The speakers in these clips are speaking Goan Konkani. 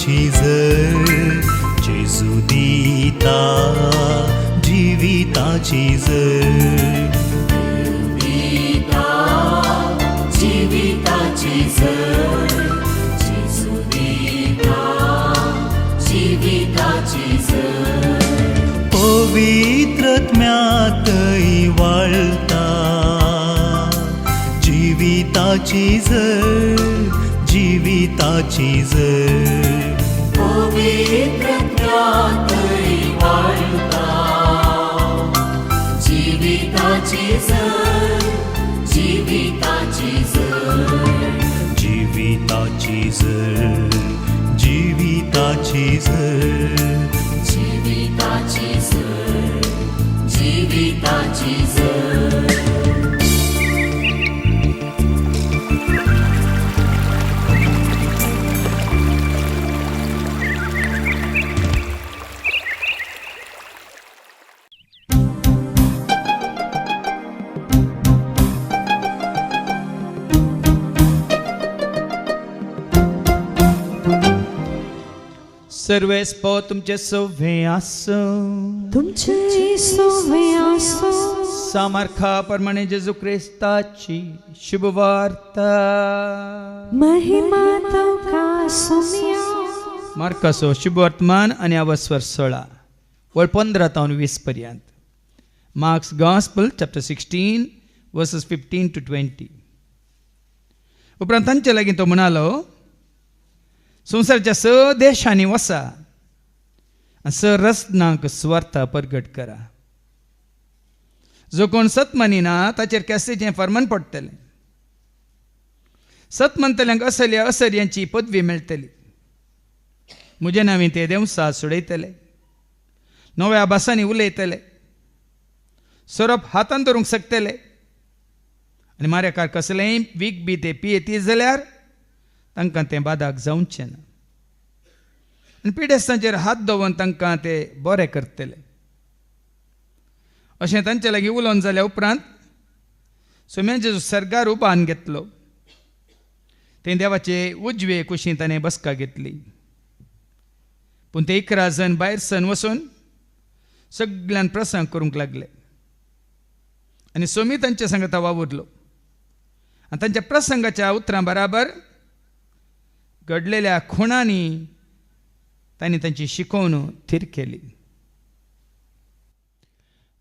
जिविताची झर, जेजू दिता जिविताची झर. दिता जिविताची झर, जेजू दिता जिविताची झर. पवित्रत्म्यातय वाळता जिविताची झर, जिविताची झर. पवित्रत्म्यातय वाळता जिविताची झर, जिविताची झर. जिविताची झर, जिविताची झर. जिविताची झर, जिविताची झर. सर्वेस्पो तुमचे सवे आसूं. तुमचे सोवे आसो. सामर्खा प्रमाणे जेजू क्रिस्ताची शुभवार्ता. महिमा तुका सुमिया. मार्कासो शुभवर्तमान आनी अवस्वर 16 वळ 15 तावन 20 पर्यंत. Mark's gospel chapter 16 verses 15 to 20. उपरांत तांचे लागीं तो म्हणालो, संवसाराच्या स देशांनी वसा आनी स रत्नांक सुवार्था परगट करा. जो कोण सत मानिना ताचेर केस्तीचें फर्मान पडटलें. सत मानतल्यांक असल्या असर्यांची पदवी मेळटली. म्हजे नांवी ते देवसा सोडयतले, नव्या भासांनी उलयतले, सोरोप हातान धरूंक शकतले आनी मारेकार कसलेंय वीख बी ते पियेती जाल्यार तांकां तें बादाक जावचें ना आनी पिडेस्तांचेर हात दवरून तांकां ते बरे करतले. अशें तांचे लागीं उलोवन जाल्या उपरांत सोम्याचें सर्गार उबान घेतलो. थंय देवाचे उजवे कुशीन ताणें बसका घेतली. पूण ते 11 जण भायर सन वचून सगळ्यान प्रसंग करूंक लागले आनी सोमी तांचे सांगता वावुरलो आनी तांच्या प्रसंगाच्या उतरां बराबर घडलेल्या खुणांनी तांणी तांची शिकोवन थीर केली.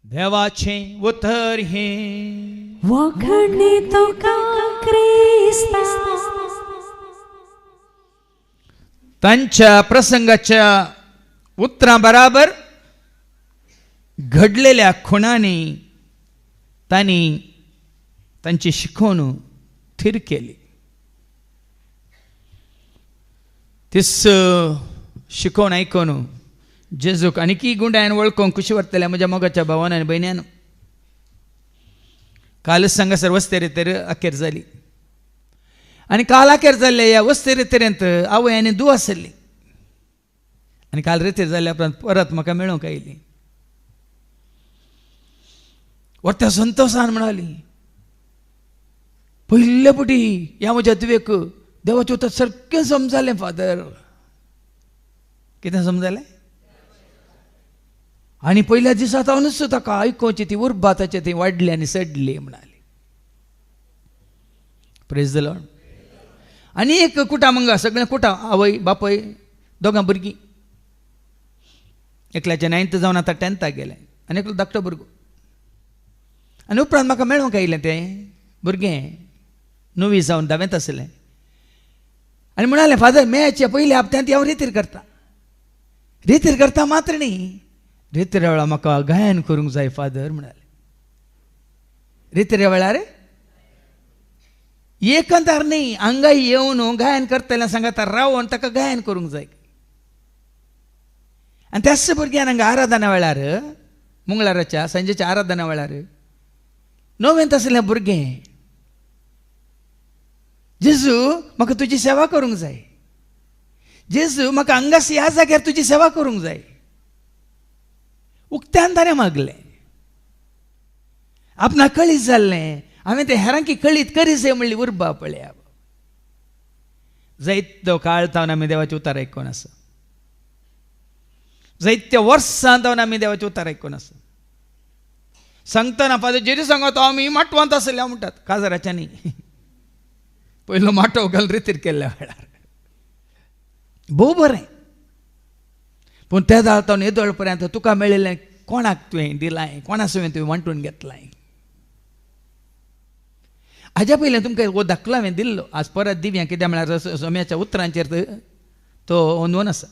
देवाचें उतर हें. वाखणी तुका क्रिस्ता. तांच्या प्रसंगाच्या उतरां बराबर घडलेल्या खुणांनी तांणी तांची शिकोवन थीर केली. तीस शिकोवन आयकून जेजूक आनीकी गुंडायन वळखूंक खुशी व्हरतल्या म्हज्या मोगाच्या भावान आनी भयण्यान. कालच सांगासर वस्ते रेतर अखेर जाली आनी काल अखेर जाल्ले ह्या वस्ते रेतरेंत आवय आनी धूव आसली आनी काल रेतेर जाल्ल्या उपरांत परत म्हाका मेळूंक आयली. व्हडत्या संतोशान म्हणाली, पयले पुटी ह्या म्हज्या धुवेक देवाचें उतर सारकें समजालें फादर. कितें समजालें? आनी पयल्या दिसा तावनूच ताका आयकोवची ती उर्बा ताचे ती वाडली आनी सडली म्हणाली. Praise the lord. आनी एक कुटां मंगा सगळें कुटां, आवय बापय दोगां भुरगीं, एकल्याचें 9th जावन आतां 10थाक गेलें आनी एकलो धाकटो भुरगो. आनी उपरांत म्हाका मेळूंक आयलें तें भुरगें 9वी जावन 10वेंत आसलें आनी म्हणालें, फादर मेच्या पयल्या हप्त्यांत हांव रेतीर करता, रेतीर करता मात्र न्ही, रेतीर वेळार म्हाका गायन करूंक जाय फादर म्हणाले. रेतीर वेळार एकांतार न्ही, हांगा येवन गायन करतल्या सांगाता रावन ताका गायन करूंक जाय. आनी त्याच भुरग्यान हांगा आराधना वेळार मंगळाराच्या सांजेच्या आराधना वेळार 9वेंत आसलें भुरगें, जेजू म्हाका तुजी सेवा करूंक जाय, जेजू म्हाका हांगास ह्या जाग्यार तुजी सेवा करूंक जाय. उक्त्यान ताणें मागलें, आपणाक कळीत जाल्लें हांवें तें हेरांकी कळीत करी जाय म्हणली उर्बा पळया. जायतो काळ तावन आमी देवाचें उतर आयकून आसा, जायत्या वर्सां तावन आमी देवाचें उतर आयकून आसा. सांगतना फादर जेरी सांगता आमी माटवांत आसल्या म्हणटात, काजाराच्यांनी पयलो माटव घाल रितीर केल्ल्या वेळार भोव बरें. पूण त्या जावन येदोळ पर्यंत तुका मेळिल्लें कोणाक तुवें दिलां, कोणा सवें तुवें वांटून घेतलां? हाज्या पयलें तुमकां हो दाखलो हांवें दिल्लो, आज परत दिवया, कित्याक म्हळ्यार सोम्याच्या उतरांचेर तो अंदून आसा.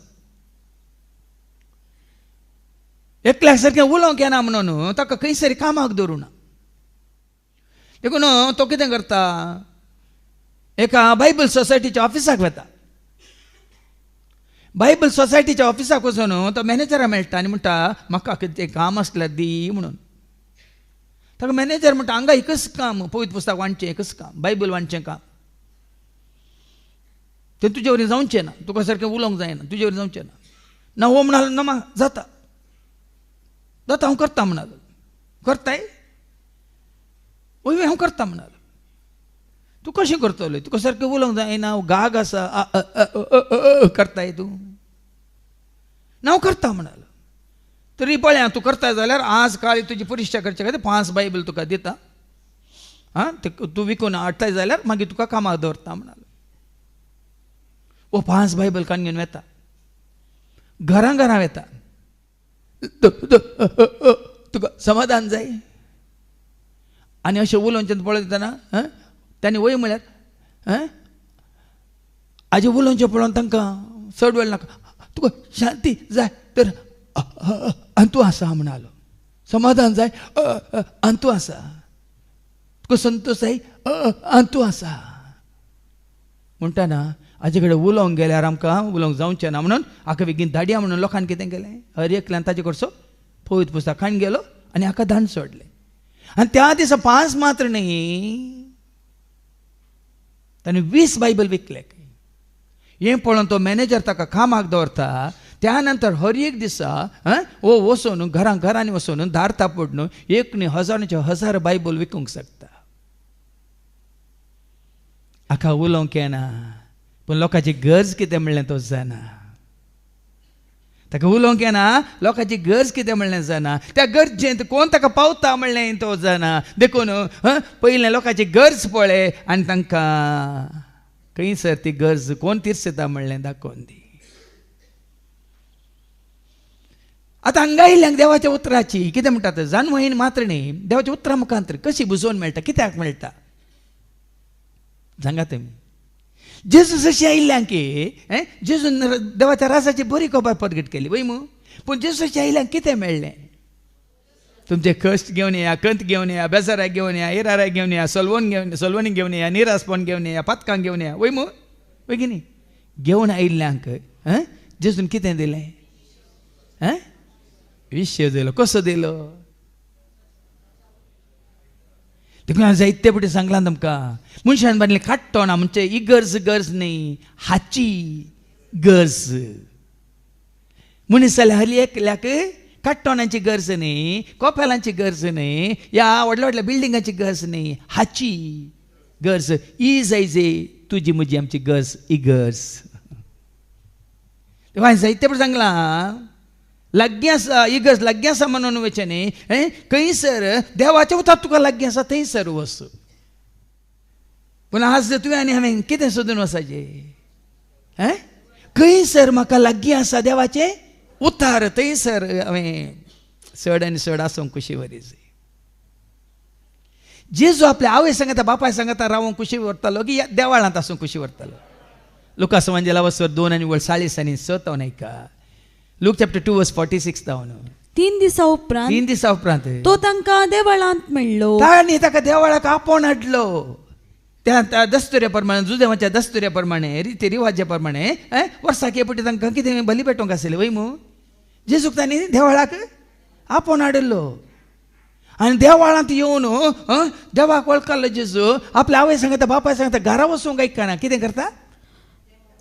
एकल्या सारकें उलोवंक येना म्हणून ताका खंयसर कामाक दवरूं ना, देखून तो कितें करता, एका बायबल सोसायटीच्या ऑफिसाक वता. बायबल सोसायटीच्या ऑफिसाक वचून तो मॅनेजरा मेळटा आनी म्हणटा म्हाका कितें काम आसल्यार दी म्हणून. ताका मॅनेजर म्हणटा हांगा एकच काम, पवित्र पुस्तक वाचचें एकच काम, बायबल वाचचें काम, तें तुजे वरी जावचें ना, तुका सारकें उलोवंक जायना, तुजे वरी जावचें ना. ना हो म्हणालो ना मा जाता जाता हांव करता म्हणालो. करताय? वय हांव करता म्हणालो. तूं कशें करतलो, तुका सारकें उलोवंक जायना, गाग आसा करताय तूं? ना हांव करता म्हणालो. तरी पळय तूं करताय जाल्यार आज काळी तुजी परिक्षा करचे खातीर 5 बायबल तुका दिता, आं ते तूं विकून हाडटाय जाल्यार मागीर तुका कामाक दवरता म्हणालो. वो 5 बायबल काडून घेवन वेता, घरां घरां वेता. तुका समाधान जाय? आनी अशें उलोवचें पळयतना तांणी वय म्हळ्यार आजी उलोवचें पळोवन तांकां चड वेळ नाका, तुका शांती जाय तर आनी तूं आसा म्हणालो, समाधान जाय आनी तूं आसा, तुका संतोश जाय आनी तूं आसा म्हणटाना हाजे कडेन उलोवंक गेल्यार आमकां उलोवंक जावचें ना म्हणून हाका बेगीन धाडया म्हणून लोकांनी कितें केलें, हर एकल्यान ताजे कडचो पवित्र पुस्तक खाण गेलो आनी हाका धाड सोडलें. आनी त्या दिसा 5 मात्र न्ही, ताणें 20 बायबल विकले. हें पळोवन तो मॅनेजर ताका कामाक दवरता. त्या नंतर हर एक दिसा वो वचून घरां घरांनी वचून दार तापडून एक न्ही हजारांचे हजार बायबल विकूंक शकता. हाका उलोवंक येना, पूण लोकांची गरज कितें म्हणलें तो जाणा. ताका उलोवंक येना, लोकांची गरज कितें म्हणलें जाणा, त्या गरजेंत कोण ताका पावता म्हणलें तो जाणा. देखून पयलें लोकांची गरज पळय आनी तांकां खंयसर ती गरज कोण तिरसता म्हणलें दाखोवन दी. आतां हांगा आयिल्ल्यांक देवाच्या उतराची कितें म्हणटात जाणवयन मात्र न्ही, देवाच्या उतरा मुखांतर कशी बुजोवन मेळटा, कित्याक मेळटा सांगा तुमी. जेजू जशी आयिल्ल्यांक जेजून देवाच्या राजाची बरी खबर प्रगट केली वय मू, पूण जेजू जशी आयिल्ल्यांक कितें मेळ्ळें? तुमचे कश्ट घेवन येया, कंत घेवन येया, बेजाराक घेवन येया, इराराक घेवन येया, सलवण घेवन सलवणी घेवन येया, निरासपण घेवन येया, पातकांक घेवन येया, वय मू वय की न्ही? घेवन आयिल्ल्यांक जेजून कितें दिलें? विशय दिलो. कसो दिलो? देखून हांवें जायते फावटी सांगलां तुमकां, मनशान बांदलें काडटोना म्हणजे ही गरज गरज न्ही, हाची गरज. मनीस जाल्यार हर एकल्याक काडटोणाची गरज न्ही, कोपेलांची गरज न्ही, ह्या व्हडल्या व्हडल्या बिल्डिंगाची गरज न्ही, हाची गरज. ही जाय जे तुजी म्हजी आमची गरज, ही गरज. तेव्हा हांवें जायते फावटी सांगलां, लागीं आसा ही गरज, लागीं आसा म्हणून वचचें न्ही, खंयसर देवाचें उतर तुका लागीं आसा थंयसर वच. पूण आज तुवें आनी हांवें कितें सोदून वचपाचें? खंयसर म्हाका लागीं आसा देवाचें उतार थंयसर हांवें चड आनी चड आसूंक कुशी वरी जाय. जेजू आपल्या आवय सांगता बापाय सांगता रावूंक कुशी व्हरतालो की देवाळांत आसूंक कुशी व्हरतालो? लुकास वांजेला वसर 2 आनी 40 आनी 6 आयका. लूक चॅप्टर 2 वर्स 46 जावन. 3 दिसा उपरांत, 3 दिसा उपरांत तो तांकां देवळांत मेळ्ळो. तांणी ताका देवळाक आपोवन हाडलो. त्या दस्तुऱ्या प्रमाणे, जुदेवाच्या दस्तुऱ्या प्रमाणे, रिती रिवाजा प्रमाणे वर्साक एक फावटी तांकां कितें बली पेटोवंक आसलें वय मू. जेजूक तांणी देवळाक आपोवन हाडिल्लो आनी देवळांत येवन देवाक वळखलो जेजू. आपल्या आवय सांगता बापाय सांगता घरा वचूंक आयकना, कितें करता?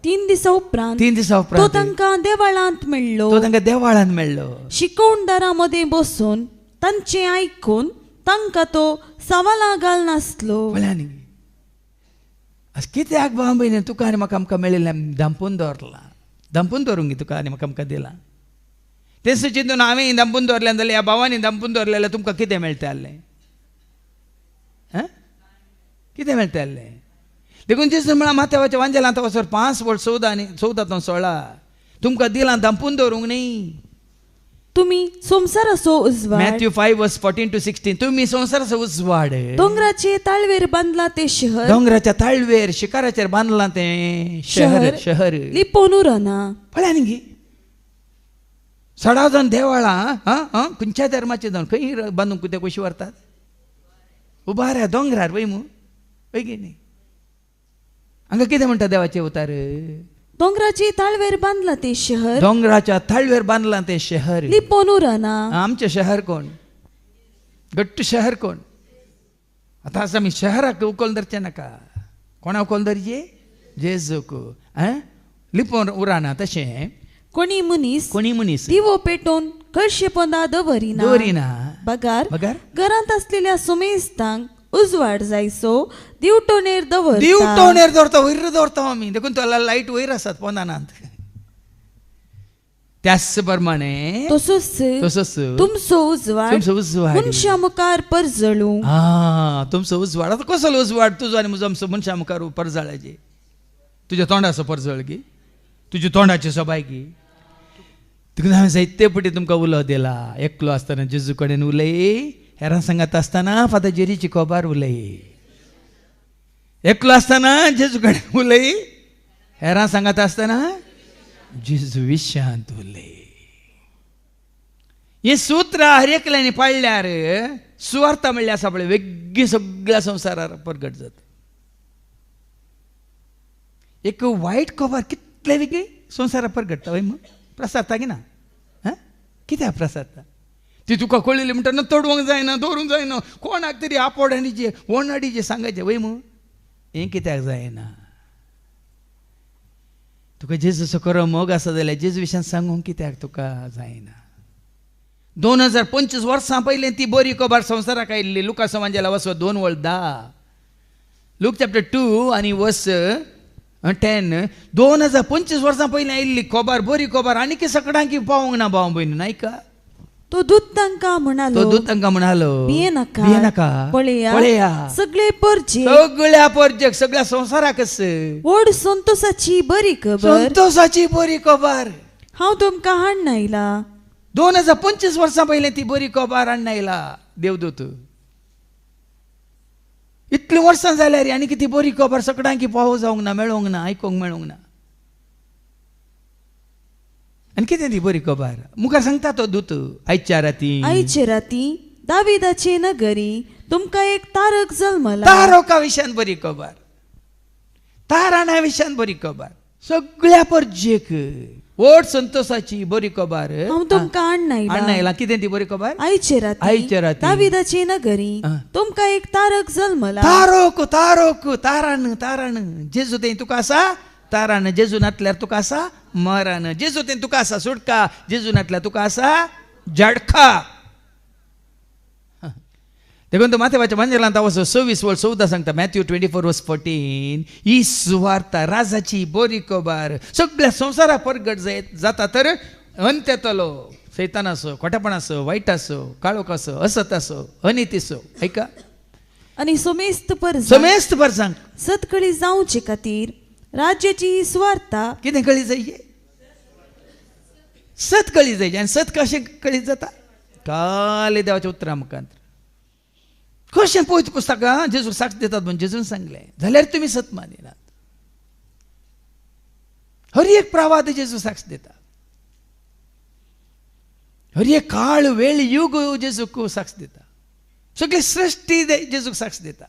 3 दिसा उपरांत, 3 दिसा उपरांत तो तांकां देवळांत मेळ्ळो. तो तांकां देवळांत मेळ्ळो. शिकोवणदारां मदें बसून तांचें आयकून तांकां तो सवालां घालनासलो. पळया न्ही, अशें कित्याक भाव भयणी तुका आनी म्हाका आमकां मेळिल्लें धांपून दवरलां, धांपून दवरूंक तुका आनी म्हाका आमकां दिलां. तें चिंतून हांवें धांपून दवरलें जाल्यार ह्या भावांनी धांपून दवरलें जाल्यार तुमकां कितें मेळटा आसलें? आं, कितें मेळटा आसलें? देखून जेजून म्हळां माथ्यावाच्या वांजेलांत वचर 5 वळ 14 आनी 14 16 तुमकां दिलां धांपून दवरूंक न्ही. तुमी संवसाराचो उजवाड. मॅथ्यू 5:14-16 तुमी संवसाराचो उजवाड. दोंगराचे ताळवेर बांदला ते शहर, दोंगराच्या ताळवेर शिकाराचेर बांदलां तें शहर, शहर लिपोवन उरना. पळया न्ही सडा जावन देवळां आं खंयच्या धर्माचें जावन खंय बांदूंक ते कशी व्हरतात? उबाऱ्या दोंगरार वय मू, वय की न्ही? हांगा कितें म्हणटा देवाचें उतार? दोंगराचे ताळवेर बांदलां तें शहर, दोंगराच्या ताळवेर बांदलां तें शहर लिपोवन उरना. आमचें शहर कोण? घट्ट शहर कोण? आतां आमी शहराक उखल धरचें नाका. कोणा उखल धरचे? जेजूक. आं, लिपोवन उरना. तशें कोणी मनीस, कोणी मनीस दिवो पेटोवन कळशे पोंदा दवरिना, दवरिना बगार बगार घरांत आसलेल्या सुमेस्तांक उजवाड जायसो दिवटोणेर दवरता, दिवटोणेर दवरता, वयर दवरता आमी. देखून तुला लायट वयर आसात पोंदानांत. त्याच प्रमाणे तसोच तसोच तुमचो उजवाड, तुमचो उजवाड मनशा मुखार परजळूं. आं, तुमचो उजवाड. आतां कसलो उजवाड तुजो आनी म्हजो आमचो मनशा मुखार परजळाचे? तुज्या तोंडाचो परजळ की, तुज्या तोंडाची सोबाय की? देखून हांवें जायते पटी तुमकां उलो दिला. एकलो आसतना जेजू कडेन उलय, हेरां सांगात आसतना फादर जेरीची खबर उलय. एकलो आसतना जेजू कडेन उलय, हेरां सांगात आसतना जेजू विशांत उलय. हें सूत्र हर एकल्यांनी पाळल्यार सुवार्थ म्हणल्यार आसा पळय वेगळी सगळ्या संवसारार प्रगट जाता. एक वायट खबर कितले वेगळी संवसारार प्रगटता वय मग? प्रसारता की ना? हां, कित्याक प्रसारता? ती तुका कळिल्ली म्हणटा ना, तोडवंक जायना, दवरूंक जायना, कोणाक तरी आपोड ओणाडीचे सांगायचें वय मग? हें कित्याक जायना? तुका जेजूचो खरो मोग आसा जाल्यार जेजू विशयान सांगूंक कित्याक तुका जायना? 2025 वर्सां पयलीं ती बरी खबर संवसाराक आयिल्ली. लुकास वांजेला वस 2:10, लूक चॅप्टर 2 आनी वर्स 10. 2025 वर्सां पयलीं आयिल्ली खबर, बरी खबर आनीक सकडांकी पावूंक ना भाव भयणी. नाय का? तो दूत तांकां म्हणालो, तो दूत तांकां म्हणालो, भियेनाका, भियेनाका, पळया, पळया सगळे परजे, सगळ्या परजेक, सगळ्या संवसाराकच व्हड संतोसाची बरी खबर, संतोसाची बरी खबर हांव तुमकां हाडून आयला. 2025 वर्सां पयलीं ती बरी खबर हाडून आयला देवदूत. इतलीं वर्सां जाल्यार आनी ती बरी खबर सगळ्यांकी पावो जावंक ना, मेळोंक ना, आयकूंक मेळोंक ना. आनी कितें ती बरी खबर? मुखार सांगता तो दूत, आयच्या राती, आयचे राती दाविदाचे नगरी तुमकां एक तारक जल्मला. तारका विशयान बरी खबर, ताराणा विशयान बरी खबर, सगळ्या परजेक व्हड संतोसाची बरी खबर हांव तुमकां हाडून आयला. कितें ती बरी खबर? आयचे राती, आयचे राती दाविदाचे नगरी तुमकां एक तारक जल्मला. तारक, तारक, ताराण, ताराण. जेजू तें तुका आसा ताराण, जेजू नातल्यार तुका आसा मरण, जेजू तें तुका आसा सुटका, जेजू नातल्यार तुका आसा झडका. देखून तो माथ्याच्या मंदिरांत वचो 26:14 सांगता, मॅथ्यू 24:14, ही सुवार्ता राजाची बरी खबर सगळ्या संवसारा परगट जाता तर अंत येतलो. सैतानाचो, खोटेपणाचो, वायटाचो, काळोखाचो, असताचो, अनितीचो. ऐका. आनी समेस्त परजांक, समेस्त परजांक सतकळी जावचे खातीर राज्याची सुवार्ता कितें कळी जायचे? सत कळी जायचे. आनी सत कशें कळीत जाता? काले देवाच्या उतरां मुखांत. कशें पवित्र पुस्तकां जेजू साक्ष दितात म्हूण जेजून सांगलें जाल्यार तुमी सत मानिनात. हर एक प्रवाद जेजू साक्ष दिता, हर एक काळ वेळ युग जेजूक साक्ष दिता, सगळी सृश्टी जेजूक साक्ष दिता.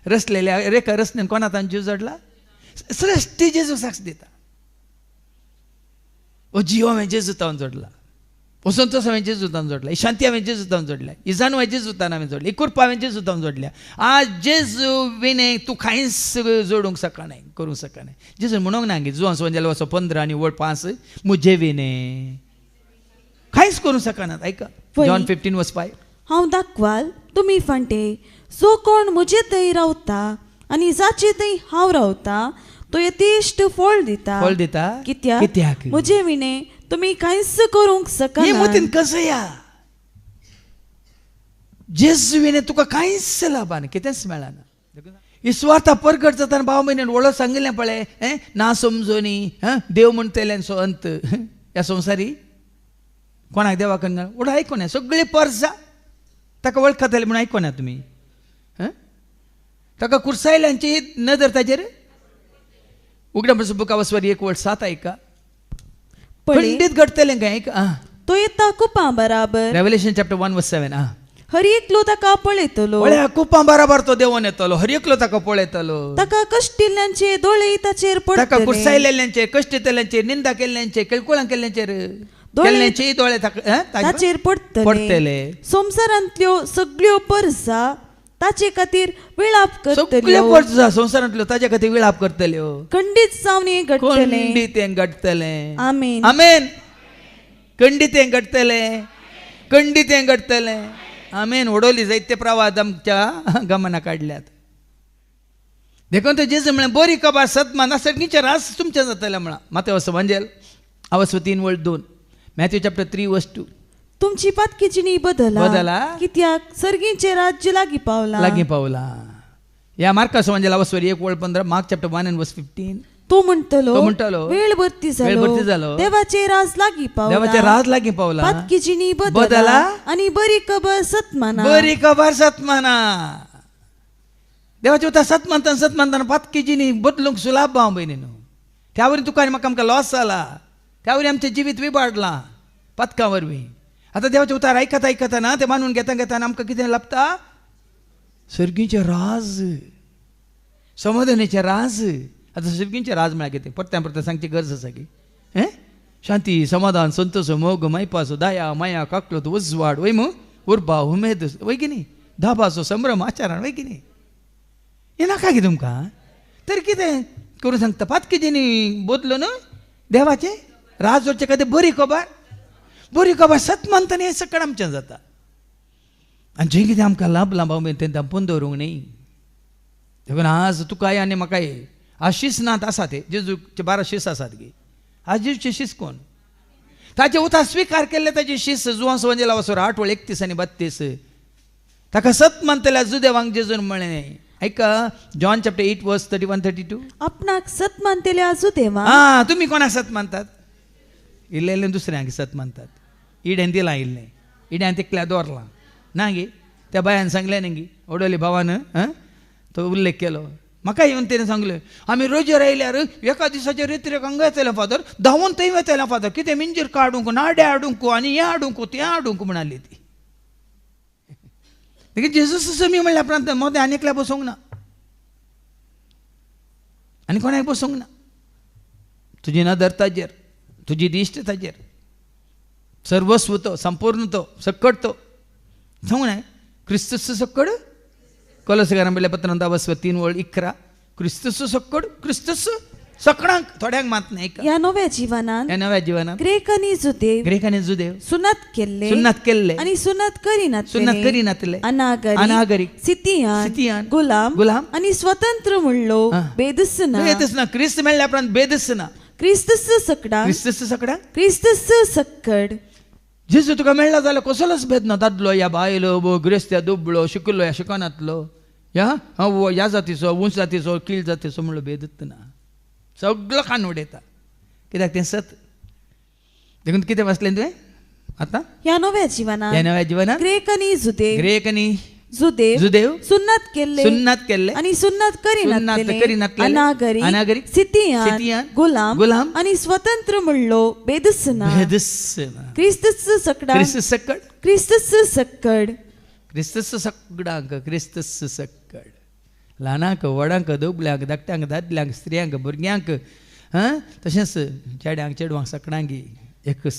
रसलेल्या रेखा रसनेन कोणा तांचो जीव जोडला? सृश्टी जेजूक साक्ष दिता. ओ जीव हांवें जेजू तावन जोडला, ओ संतोष हांवें जेजू तावन जोडला, ही शांती हांवें जेजू तावन जोडल्या, ही जाणव हांवें जेजू तावन हांवें जोडल्या, ही कृपा हांवें जेजू तावन जोडल्या. आज जेजू विणे तूं कांयच जोडूंक शकनाय, करूंक शकनाय. जेजून म्हणूंक ना जुवान सोंजेल वचो 15 आनी वड 5 मुजे विणे कांयच करूंक शकनात. आयका जॉन 15:5, हांव दाखवाल तुमी फांटे, जो कोण म्हजे थंय रावता आनी जाचे थंय हांव रावता तो यथेश्ट फळ दिता. फळ दिता. कित्याक? कित्याक? म्हजे विणे तुमी कांयच करूंक हे मतीन शकना. कसं या जेजू विणे तुका कांयच लाभाना, कितेंच मेळना. इस्वार्था परगट जाताना भाव म्हयन्यान वळख सांगिल्लें पळय, हें ना समजोनी देव म्हणटल्यांचो अंत ह्या संवसारी कोणाक देवा कन्न वड आयकोना, सगळी परजा ताका वळखतले म्हणून आयकोना तुमी. ताका कुर्सायल्यांची नदर ताजेर. उगड्या बुका वसवारी 1 वळ 7 आयका. पंडित घडतलें काय आयका. तो येता कुपां बराबर. रेवलेशन चॅप्टर 1 वर्स 7. हर एकलो ताका पळयतलो. पळया कुपां बराबर तो देवोन येतलो, हर एकलो ताका पळयतलो. ताका कश्टिल्ल्यांचे दोळे ताचेर पडटले. ताका कुर्सायल्यांचे, कश्टितल्यांचे, निंदा केल्ल्यांचे, केळकुळां केल्ल्यांचेर केल्ल्यांचे दोळे ताचेर पडटले. संवसारांतल्यो सगळ्यो परजा ताचे खातीर विळाप करतल्यो. सगळ्यो परजा संवसारांतल्यो ताचे खातीर विळाप करतल्यो. खंडीत जावन हें घडटलें. खंडीत हें घडटलें. आमेन. आमेन. खंडीत हें घडटलें. खंडीत हें घडटलें. आमेन. उडोवली जायते प्रवाद आमच्या गमना काडल्यात. देखून ते जेजू म्हळें बरी खबर सतमान सगळींचे रास तुमचें जातलें म्हळां. मातेवस वंजेल आवस 3 वळ 2, मॅथ्यू चॅप्टर 3 वर्स 2. तुमची पातकीचिणी बदला बदला कित्याक सर्गींचे राज्य लागीं पावलां. लागीं पावलां. ह्या मार्कास वंजेल आवस 1 वळ 15, मार्क चॅप्टर 1 आनी वर्स 15. तो म्हणटलो वेळ भरती जालो, देवाचे राज लागीं पावला. देवाचे राज लागीं पावला. पातकीचिणी बदला आनी बरी खबर सतमाना. बरी खबर सतमाना. देवाचे उतर सतमानताना सतमानताना पातकीचिणी बदलूंक सुलाभ भाव भयणीनो. त्या वरवीं तुका आनी म्हाका आमकां लॉस जाला, त्या वरवीं आमचें जिवीत विबाडलां पातकां वरवीं. आतां देवाचें उतर आयकता आयकतना तें मानून घेता घेताना आमकां कितें लाभता? सर्गीचें राज, समाधानाचें राज. आतां सर्गीचें राज म्हळ्यार कितें परत्यान परत्यान सांगची गरज आसा की? हें शांती, समाधान, संतोष, मोग, मायपासो, दया, माया, काकलोत, उजवाड, वय मू उर्बा, उमेद, वय की न्ही, धाबाचो संभ्रम, आचरण, वय की न्ही. हें नाका की तुमकां? तर कितें करून सांगता? पातकीजींनी बदलो न्हू देवाचें राज वचचे खातीर बरी खबर, बरी खबर सत मानतना हें सगळें आमचें जाता. आनी जें कितें आमकां लाभलां भाव तें धांपून दवरूंक न्ही. देखून आज तुकाय आनी म्हाकाय आज शीस नात आसा ते जेजूचे 12 शीस आसात गी. आज जेजूचे शीस कोण? ताचे उतार स्विकार केल्ले ताचे शीस जुवां वंजेला वसोर 8 वळ 31 आनी 32. ताका सत मानतल्या जुदेवांक जेजून म्हळें. आयका जॉन चॅप्टर 8 वर्स 31 32. आपणाक सत मानतल्या जुदेवांक. आं, तुमी कोणाक सत मानतात? इल्लें इल्लें दुसऱ्यांक सत मानतात. इड्यान दिलां इल्लें, इड्यान तिकल्या दवरलां ना गी. त्या बायान सांगलें न्ही गी, ओडोली भावान तो उल्लेख केलो. म्हाका येवन तेणें सांगलें आमी रोजेर आयल्यार एका दिसाचेर रेत्रेक हांगा येतलें फादर, धांवून थंय वतलें फादर, कितें मिंजीर काडूंक, नाडे हाडूंक आनी हें हाडूंक तें हाडूंक म्हणाली ती. देखून जेजूस समी म्हणल्या उपरांत मोदें आनी एकल्या बसोंक ना, आनी कोणाक बसोंक ना. तुजी नदर ताजेर, तुजी दिश्ट ताजेर, सर्वस्व तो, संपूर्ण तो, सक्कड तो. सांगू न्हय क्रिस्तूस सक्कड. कोलोसगारां म्हणल्या पत्रांत 3 वळ 11. क्रिस्तूस सक्कड, क्रिस्तूस सकडांक, थोड्यांक मात न्हय. ह्या नव्या जिवनांत, ह्या नव्या जिवनांत ग्रेक आनी जुदेव, ग्रेक आनी जुदेव सुनात केल्ले, सुन्नात केल्ले आनी सुनात करिनातले, सुन्नात करिनातले, अनागरीक, अनागरीक, सितियान, सितियान, गुलाम, गुलाम आनी स्वतंत्र म्हणलो भेदच ना. भेदच ना. क्रिस्त मेळ्ळ्या उपरांत भेदच ना. क्रिस्तस सकडांक, क्रिस्तस सकडांक, क्रिस्तस सक्कड. जेजू तुका मेळ्ळा जाल्यार कसलोच भेद ना. दादलो या बायलो, ग्रेस्त या दुबळो, शिकिल्लो या शिकनातलो, ह्या ह्या जातीचो, उंच जातीचो, कीळ जातीचो म्हणलो भेदच ना. सगळो खान उडयता कित्याक तें सत. देखून कितें वाचलें तुवें आतां? ह्या नव्या जिवनांत, ह्या नव्या जिवनांत ग्रेक आनी जुदेव, ग्रेक आनी जुदेव, जुदेव सुन्नात केल्ले, सुन्नात केल्ले आनी सुन्नात करिनातले, अनागरीक, अनागरीक, सितियान, सितियान, गुलाम, गुलाम आनी स्वतंत्र म्हणलो भेदच ना. भेदच ना. क्रिस्तस सकडांक, क्रिस्तस सक्कड, क्रिस्तस सक्कड, क्रिस्तस सकडांक, क्रिस्तस सक्कड. ल्हानांक, व्हडांक, दुबल्यांक, धाकट्यांक, दादल्यांक, स्त्रियांक, भुरग्यांक, हां, तशेंच चेड्यांक, चेडवांक, सकडांक एकच.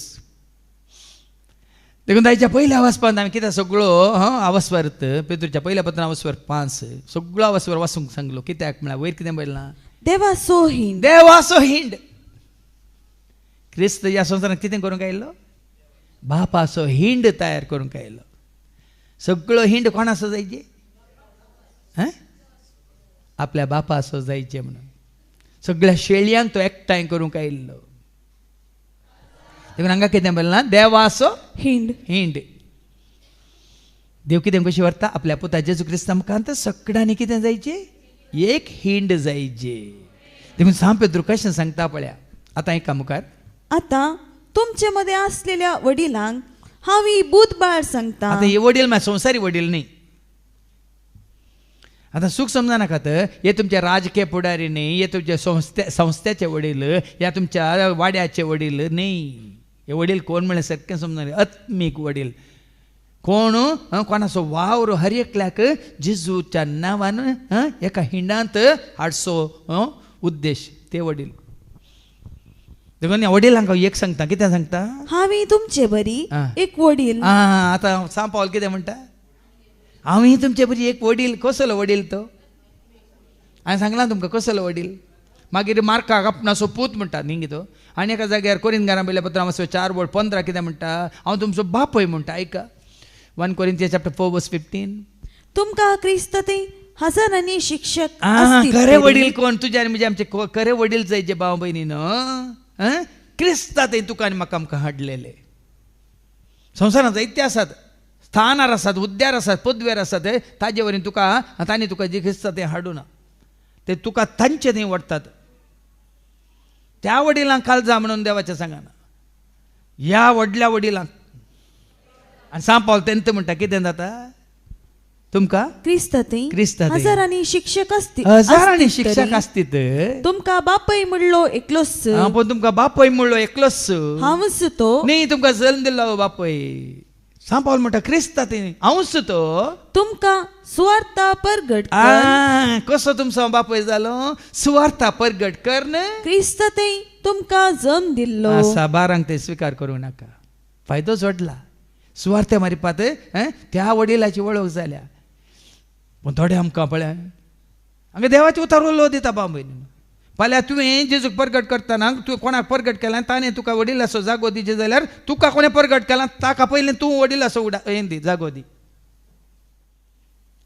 देखून ताच्या पयल्या आवाजपांत आमी कित्याक सगळो आवास्वर पेतूरच्या पयल्या पत्रान आवास्वर 5 सगळो आवास्वर वाचूंक सांगलो. कित्याक म्हळ्यार वयर कितें बरयलां? देवाचो हिंड, देवाचो हिंड. क्रिस्त ह्या संवसारांत कितें करूंक आयिल्लो? बापाचो हिंड तयार करूंक आयिल्लो. सगळो हिंड कोणाचो जायचे? हां, आपल्या बापा असो जायचे म्हणून. सगळ्या शेळयांक तो एकठांय करूंक आयिल्लो. देखून हांगा कितें म्हणलां, देवाचो हिंड. हिंड. देव कितें कशी व्हरता आपल्या पुता जेजू क्रिस्ता मुखार सगळ्यांनी कितें जायचें, एक हिंड जायचे. देखून सांग पेद्रू कशें सांगता पळया आतां एका मुखार. आतां तुमचे मदें आसलेल्या वडिलांक हांव ही बूद बाळ सांगता. आतां हे वडील म्हळ्यार संवसारी वडील न्ही. आतां सूख समजनाकात, हे तुमचे राजकीय फुडारी न्ही, हे तुमचे संस्थेचे वडील, ह्या तुमच्या वाड्याचे वडील न्ही. हे वडील कोण म्हळ्यार सारकें समजना, आत्मीक वडील कोण, कोणाचो वावर हर एकल्याक जेजूच्या नांवान एका हिंडांत हाडचो उद्देश ते वडील. देखून वडिलांक हांव एक सांगता, कितें सांगता, हांवें तुमचे बरी एक वडील. आतां सांग पावल कितें म्हणटा, हांवूय तुमचे बरी एक वडील. कसलो वडील तो हांवें सांगलां तुमकां कसलो वडील. मागीर मार्काक आपणाचो पूत म्हणटा न्ही तो. आनी एका जाग्यार कोरिंथकारां पयल्या पत्रां 4:15 कितें म्हणटा, हांव तुमचो बापूय म्हणटा. आयका 1 Corinthians chapter 4:15. तुमकां क्रिस्त ते हजारांनी शिक्षक. खरे वडील कोण तुजे आनी म्हजे आमचे खरे वडील जायचे भाव भयणीनो, क्रिस्ता ते तुका आनी म्हाका आमकां हाडलेले. संवसारांत जायते आसात, स्थानार आसात, हुद्द्यार आसात, पदवेर आसात, ताजे वरी तुका तांणी तुका जे क्रिस्ता तें हाडूना, ते तुका तांचे थंय व्हरतात. त्या वडिलांक कालजा म्हणून देवाचें सांगना, ह्या व्हडल्या वडिलांक. आनी सांग पावल तेंत म्हणटा कितें जाता तुमकां, क्रिस्ता हजारांनी शिक्षक आसतीत, हजारांनी शिक्षक आसतीत, तुमकां बापय म्हणलो एकलोच. पूण तुमकां बापय म्हणलो एकलोच हांवच तो न्ही, तुमकां जल्म दिल्लो बापय. सांग पावल म्हणटा क्रिस्ता ते हांवच तो तुमकां सुवार्ता परगट. कसो तुमचो बापय जालो, सुवार्ता परगट कर क्रिस्त ते तुमकां जल्म दिल्लो. आसा बारांक ते स्विकार करूं नाका, फायदो जोडला सुवार्ते मारिपात त्या वडिलाची वळख जाल्या. पूण थोडे आमकां पळय हांगा देवाचें उतार उलो दिता भाव भयणीन. फाल्यां तुवें जेजूक परगट करतना तुवें कोणाक परगट केला ताणें तुका वडिलाचो जागो दिचे जाल्यार तुका कोणें परगट केला ताका पयलें तूं वडिलाचो हें दी जागो दी.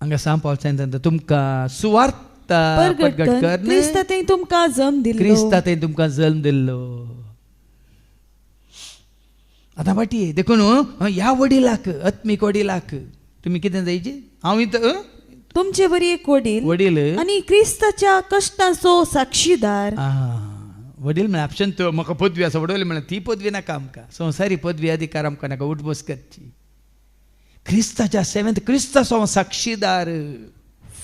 हांगा सांग पावल सांगता तुमकां सुवार्ता परगट कर क्रिस्ता थंय तुमकां जल्म दिल्लो, क्रिस्ता थंय तुमकां जल्म दिल्लो. आतां फाटी देखून ह्या वडिलाक, आत्मीक वडिलाक तुमी कितें जायचे, हांव तुमचे बरी एक वडील वडील आनी क्रिस्ताच्या कश्टांचो साक्षीदार. वडील म्हळ्यार ऑप्शन तो म्हाका पदवी आसा, वडील म्हळ्यार ती पदवी नाका आमकां, संवसारी पदवी अधिकार आमकां नाका, उठबस करची. क्रिस्ताच्या सेवेंत क्रिस्ताचो हांव साक्षीदार.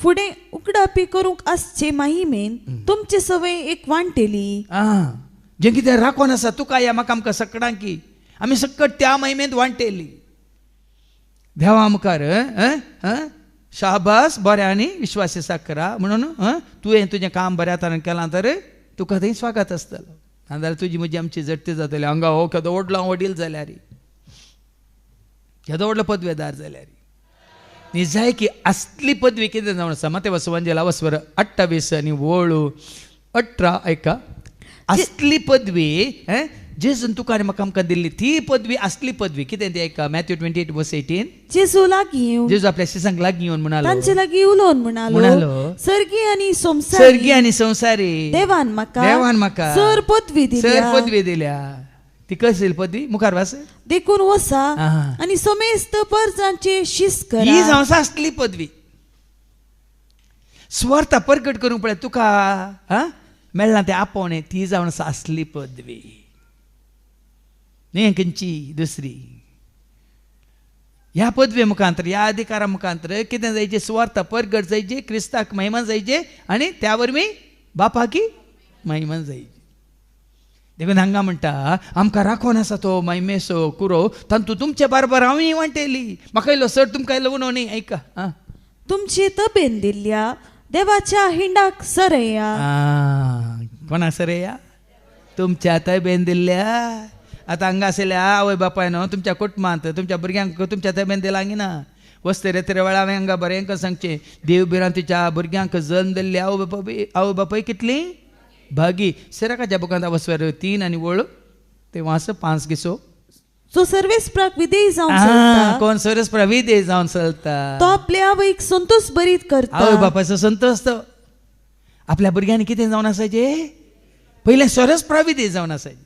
फुडें उकडापी करूंक आसचे माहिमेन तुमचे सवय एक वांटेली. जें कितें राखोन आसा तुका या म्हाका आमकां सगळ्यांकी आमी सकट त्या महिमेंत वांटेली. देवा मुखार शाबास बऱ्या आनी विश्वासी साकरा म्हणून तुवें तुजें काम बऱ्या तरेन केलां तर तुका थंय स्वागत आसतलो. नाजाल्यार तुजी म्हजी आमची जडती जातली. हांगा हो केदो व्हडलो वडील जाल्यार, केदो व्हडलो पदवेदार जाल्यार. निजाय की असली पदवी कितें जावन आसा. माते वसवंजेला वस्वर 28:18 आयका. असली पदवी जेजून तुका आनी म्हाका आमकां दिल्ली ती पदवी असली पदवी कितें ती आयका. मॅथ्यू 28:18. जेजू लागीं येवन, जेजू आपल्या शिसांक लागीं येवन म्हणालो, तांचे लागीं उलोवन म्हणालो, सर्गी आनी संवसारी, सर्गी आनी संवसारी देवान म्हाका सर पदवी दिल्या, सर पदवी दिल्या. ती कसली पदवी मुखार वास. देखून वसा आनी समेस्त परजांचे शिस करा. ही जावन असली पदवी सुवार्ता परगट करूंक पळय तुका मेळ्ळां तें आपोवणें, ती जावन असली पदवी न्ही खंयची दुसरी. ह्या पदवे मुखांतर, ह्या अधिकारा मुखांतर कितें जायचें, सुवार्ता परगट जायचे, क्रिस्ताक महिमा जायचे आनी त्या वरवीं बापाकी महिमा जायची. देखून हांगा म्हणटा आमकां राखोन आसा तो महिमेचो कुरो, तातूंत तुमचे बारबार हांवूय वांटेली. म्हाका इल्लो सर तुमकां इल्लो उणो न्ही. आयका तुमचे तबेन दिल्ल्या देवाच्या हिंडाक सरया. कोणा सरया? तुमच्या तबेन दिल्ल्या. आतां हांगा आशिल्ल्या आवय बापायन तुमच्या कुटुंबांत तुमच्या भुरग्यांक तुमच्या तबेन दिलां ना. वस्ते रेतरे वेळा हांवें हांगा बरें सांगचें, देव भिरांतीच्या भुरग्यांक जल्म दिल्ली आवय बापाय, आवय बापाय कितली भागी. सिराकाच्या बुकांत वस्वर 3:5 गिसो. जो सर्वेस्पराक विधेय जावन चलता, कोण सर्वेस्पराक विधेय जावन चलता, तो आपल्या आवयक संतोष बरीत करता. आवय बापायचो संतोष तो. आपल्या भुरग्यांनी कितें जावन आसाचें पयलें सरस प्राविधी जावन आसाचें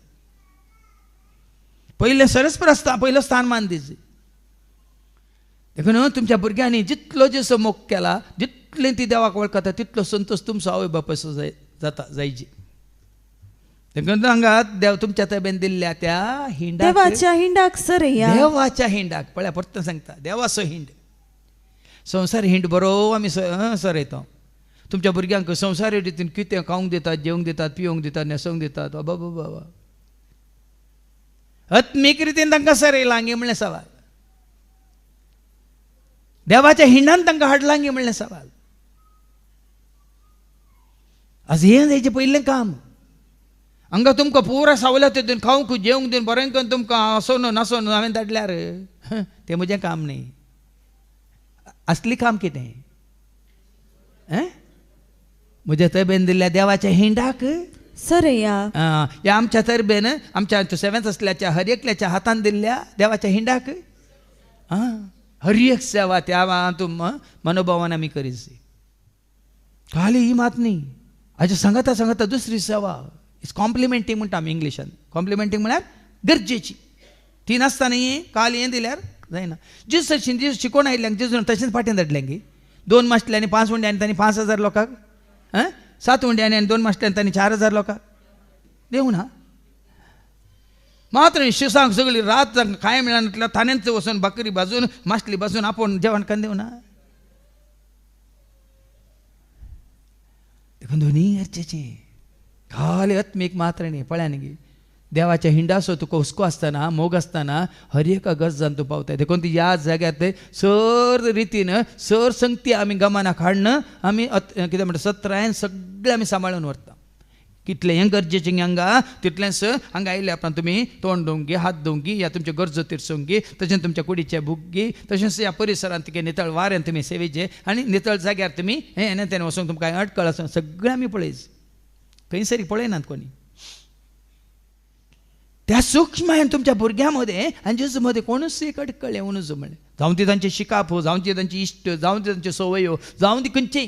पयलें सरस पयलो स्थानमान दिवचें. देखून तुमच्या भुरग्यांनी जितलो जसो मोग केला जितलें ती देवाक वळखता तितलो संतोष तुमचो आवय बापायचो जाता जायची. देखून हांगा देव तुमच्या तबेन दिल्ल्या त्या हिंडाक देवाच्या हिंडाक सरया. देवाच्या हिंडाक पळया परत सांगता देवाचो हिंड. संवसार हिंड बरो आमी सरयता. तुमच्या भुरग्यांक संवसारी रितीन कितें खावंक दितात जेवंक दितात पिवंक दितात न्हेसोवंक दितात बाबा बाबा आत्मीक रितीन तांकां सरयलां गे म्हणलें सवाल. देवाच्या हिंडान तांकां हाडलां गे म्हणलें सवाल. आज हें जायचें पयलें काम. हांगा तुमकां पुरा सावल्या तितून खावंक जेवंक दिवन बरें करून तुमकां आसोन नासोन हांवें धाडल्यार तें म्हजें काम न्ही. असली काम कितें म्हज्या तबेन दिल्ल्या देवाच्या हिंडाक सरया. ह्या आमच्या तरबेन आमच्या सेवेंत असल्याच्या हर एकल्याच्या हातान दिल्ल्या देवाच्या हिंडाक हर एक सेवा त्या तूं मनोभावान आमी करीची. खाली ही मात न्ही हाज्या सांगता सांगता दुसरी सेवा it's complimenting म्हणटा आमी इंग्लिशान. कॉम्प्लिमेंटींग म्हळ्यार गरजेची ती नासतना ही काल हें दिल्यार जायना. जीस जीस शिकोवन आयिल्ल्यांक जेजून तशेंच फाटीं धाडलें गी 2 मासले आनी 5 उंड्यांनी तांणी 5,000 लोकांक 7 उंड्यांनी आनी 2 मासले तांणी 4,000 लोकांक देव ना. मात्र शिसांक सगळी रात कांय मेळना थान्यांत वचून भाकरी भाजून मासली भाजून आपोवन जेवण करून दिवना. देखून दोनी गरजेचें खाली आत्मीक मात्र न्ही. पळया न्ही देवाच्या हिंडाचो तुका हुस्को आसतना मोग आसतना हर एका गरजान तूं पावताय. देखून ती ह्या जाग्यार ते सर रितीन सर संगती आमी गमनाक हाडन आमी कितें म्हणटा सत्रायन सगळें आमी सांबाळून व्हरता. कितलें हें गरजेचें हांगा तितलेंच हांगा आयल्या उपरांत तुमी तोंड धुवंक हात धुवंक या तुमच्यो गरजो तिरसूंक तशेंच तुमच्या कुडीचे भूक तशेंच ह्या परिसरांत तुगे नितळ वाऱ्यान तुमी सेवेचे आनी नितळ जाग्यार तुमी हें हें तें वचूंक तुमकां अडकळ आसून सगळें आमी पळयच खंयसरी पळयनात कोणी. त्या सूक्ष्म तुमच्या भुरग्यां मदें आनी जेजू मदें कोणूच एक अडकळ येवनूच म्हणलें. जावं ती तांचें शिकाप हो जावं ती तांची इश्ट जावं ती तांच्यो संवयो जावं ती खंयची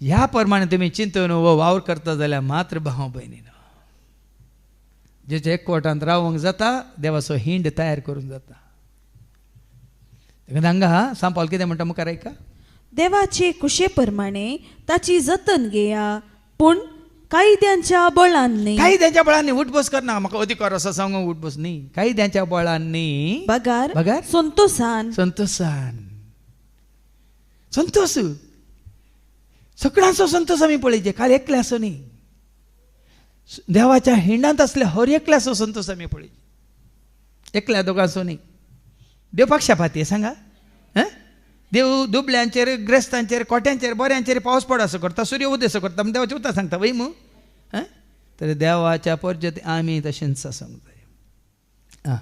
ह्या प्रमाणे तुमी चिंतून हो वावर करता जाल्यार मात्र भाव भयणीन जेच्या एकवटांत रावंक जाता देवाचो हिंड तयार करूंक जाता. देखून हांगा सांपाल कितें म्हणटा मुखार आयका देवाचे कुशे प्रमाणे ताची जतन घेया पूण कायद्यांच्या बळान न्ही. कायद्यांच्या बळान न्ही उठबस करना म्हाका अधिकार आसा सांगूंक उठबस न्ही. कायद्यांच्या बळान न्ही बगार बगार संतोसान संतोसान संतोष सगळ्यांचो संतोष आमी पळयचे काल एकल्याचो न्ही. देवाच्या हिंडांत असल्या हर एकल्याचो संतोष आमी पळयचे एकल्या दोगांचो न्ही. देव पक्षपाती सांगा देव दुबल्यांचेर ग्रेस्तांचेर कोट्यांचेर बऱ्यांचेर पावस पड असो करता सूर्य उदय असो करता म्हण देवाचें उतर सांगता वय मू तर देवाच्या परजत आमी तशेंच आसूंक जाय.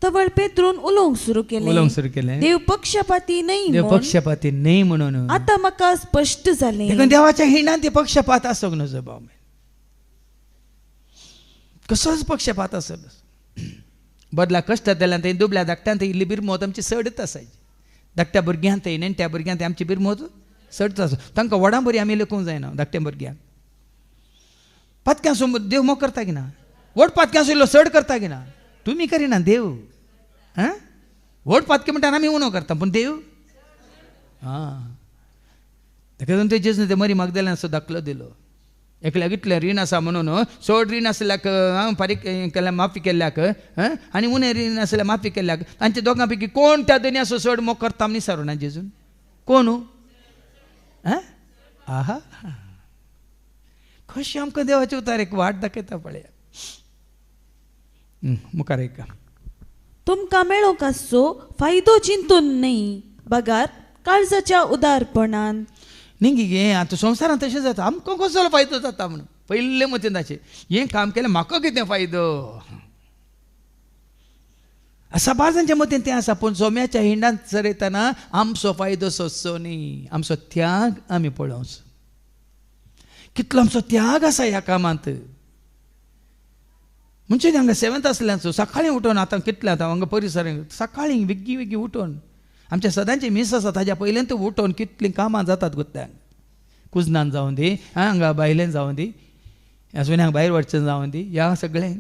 तवळ पेत्रून उलोवंक सुरू केलें उलोवंक सुरू केलें देव पक्षपाती न्हय देव पक्षपाती न्हय म्हणून आतां म्हाका स्पश्ट जालें. देखून देवाच्या हिंडान ते पक्षपात आसूंक नजो भाव कसोच पक्षपात आसत बदला कश्ट जाल्यार थंय दुबल्या धाकट्यान थंय इल्ली बिरमोत आमची सडत आसायची. धाकट्या भुरग्यांक थंय नेणट्या भुरग्यांक थंय आमची बिरमोत सडत आसा तांकां व्हडां बरी आमी लेखूंक जायना. धाकट्या भुरग्यांक पातक्यांसो देव मोग करता की ना व्हड पातक्यांसो इल्लो चड करता की ना तुमी करिना देव हां व्हड पातके म्हणटा आमी उणो करता पूण देव आं ताका लागून ते जेजून ते मरी मागदेल्यान दाखलो दिलो. एकल्याक इतलें रीण आसा म्हणून चड रीण आसल्याक फारीक केल्यार माफी केल्ल्याक आनी उणें रीण आसल्यार माफी केल्ल्याक तांच्या दोगां पैकी कोण त्या दनयाचो चड मोग करता न्ही सारू ना जेजून कोण आहा कशें आमकां देवाचे उतार एक वाट दाखयता पळया. मुखार एक तुमकां मेळोंक आसचो फायदो चिंतून न्हय बगार काळजाच्या उदारपणान. न्ही गे आतां संवसारांत तशें जाता आमकां कसलो फायदो जाता म्हणून पयले मतीन ताचें हें काम केलें म्हाका कितें फायदो साबार जांच्या मतीन तें आसा. पूण जोम्याच्या हिंडांत चरयतना आमचो फायदो सोदचो न्ही आमचो त्याग आमी पळोवचो. कितलो आमचो त्याग आसा ह्या कामांत. म्हणजे हांगा सेवेंत आसल्यांचो सकाळीं उठोवन आतां कितलें आतां हांगा परिसर सकाळीं बेगी बेगी उठोवन आमच्या सदांचे मीस आसा ताज्या पयल्यान उठोवन कितलीं कामां जातात गुत्त्यांक. कुजनान जावं दी, हांगा बायलेन जावं दी, ह्या सुन्यांक भायर व्हरचें जावं दी, ह्या सगळें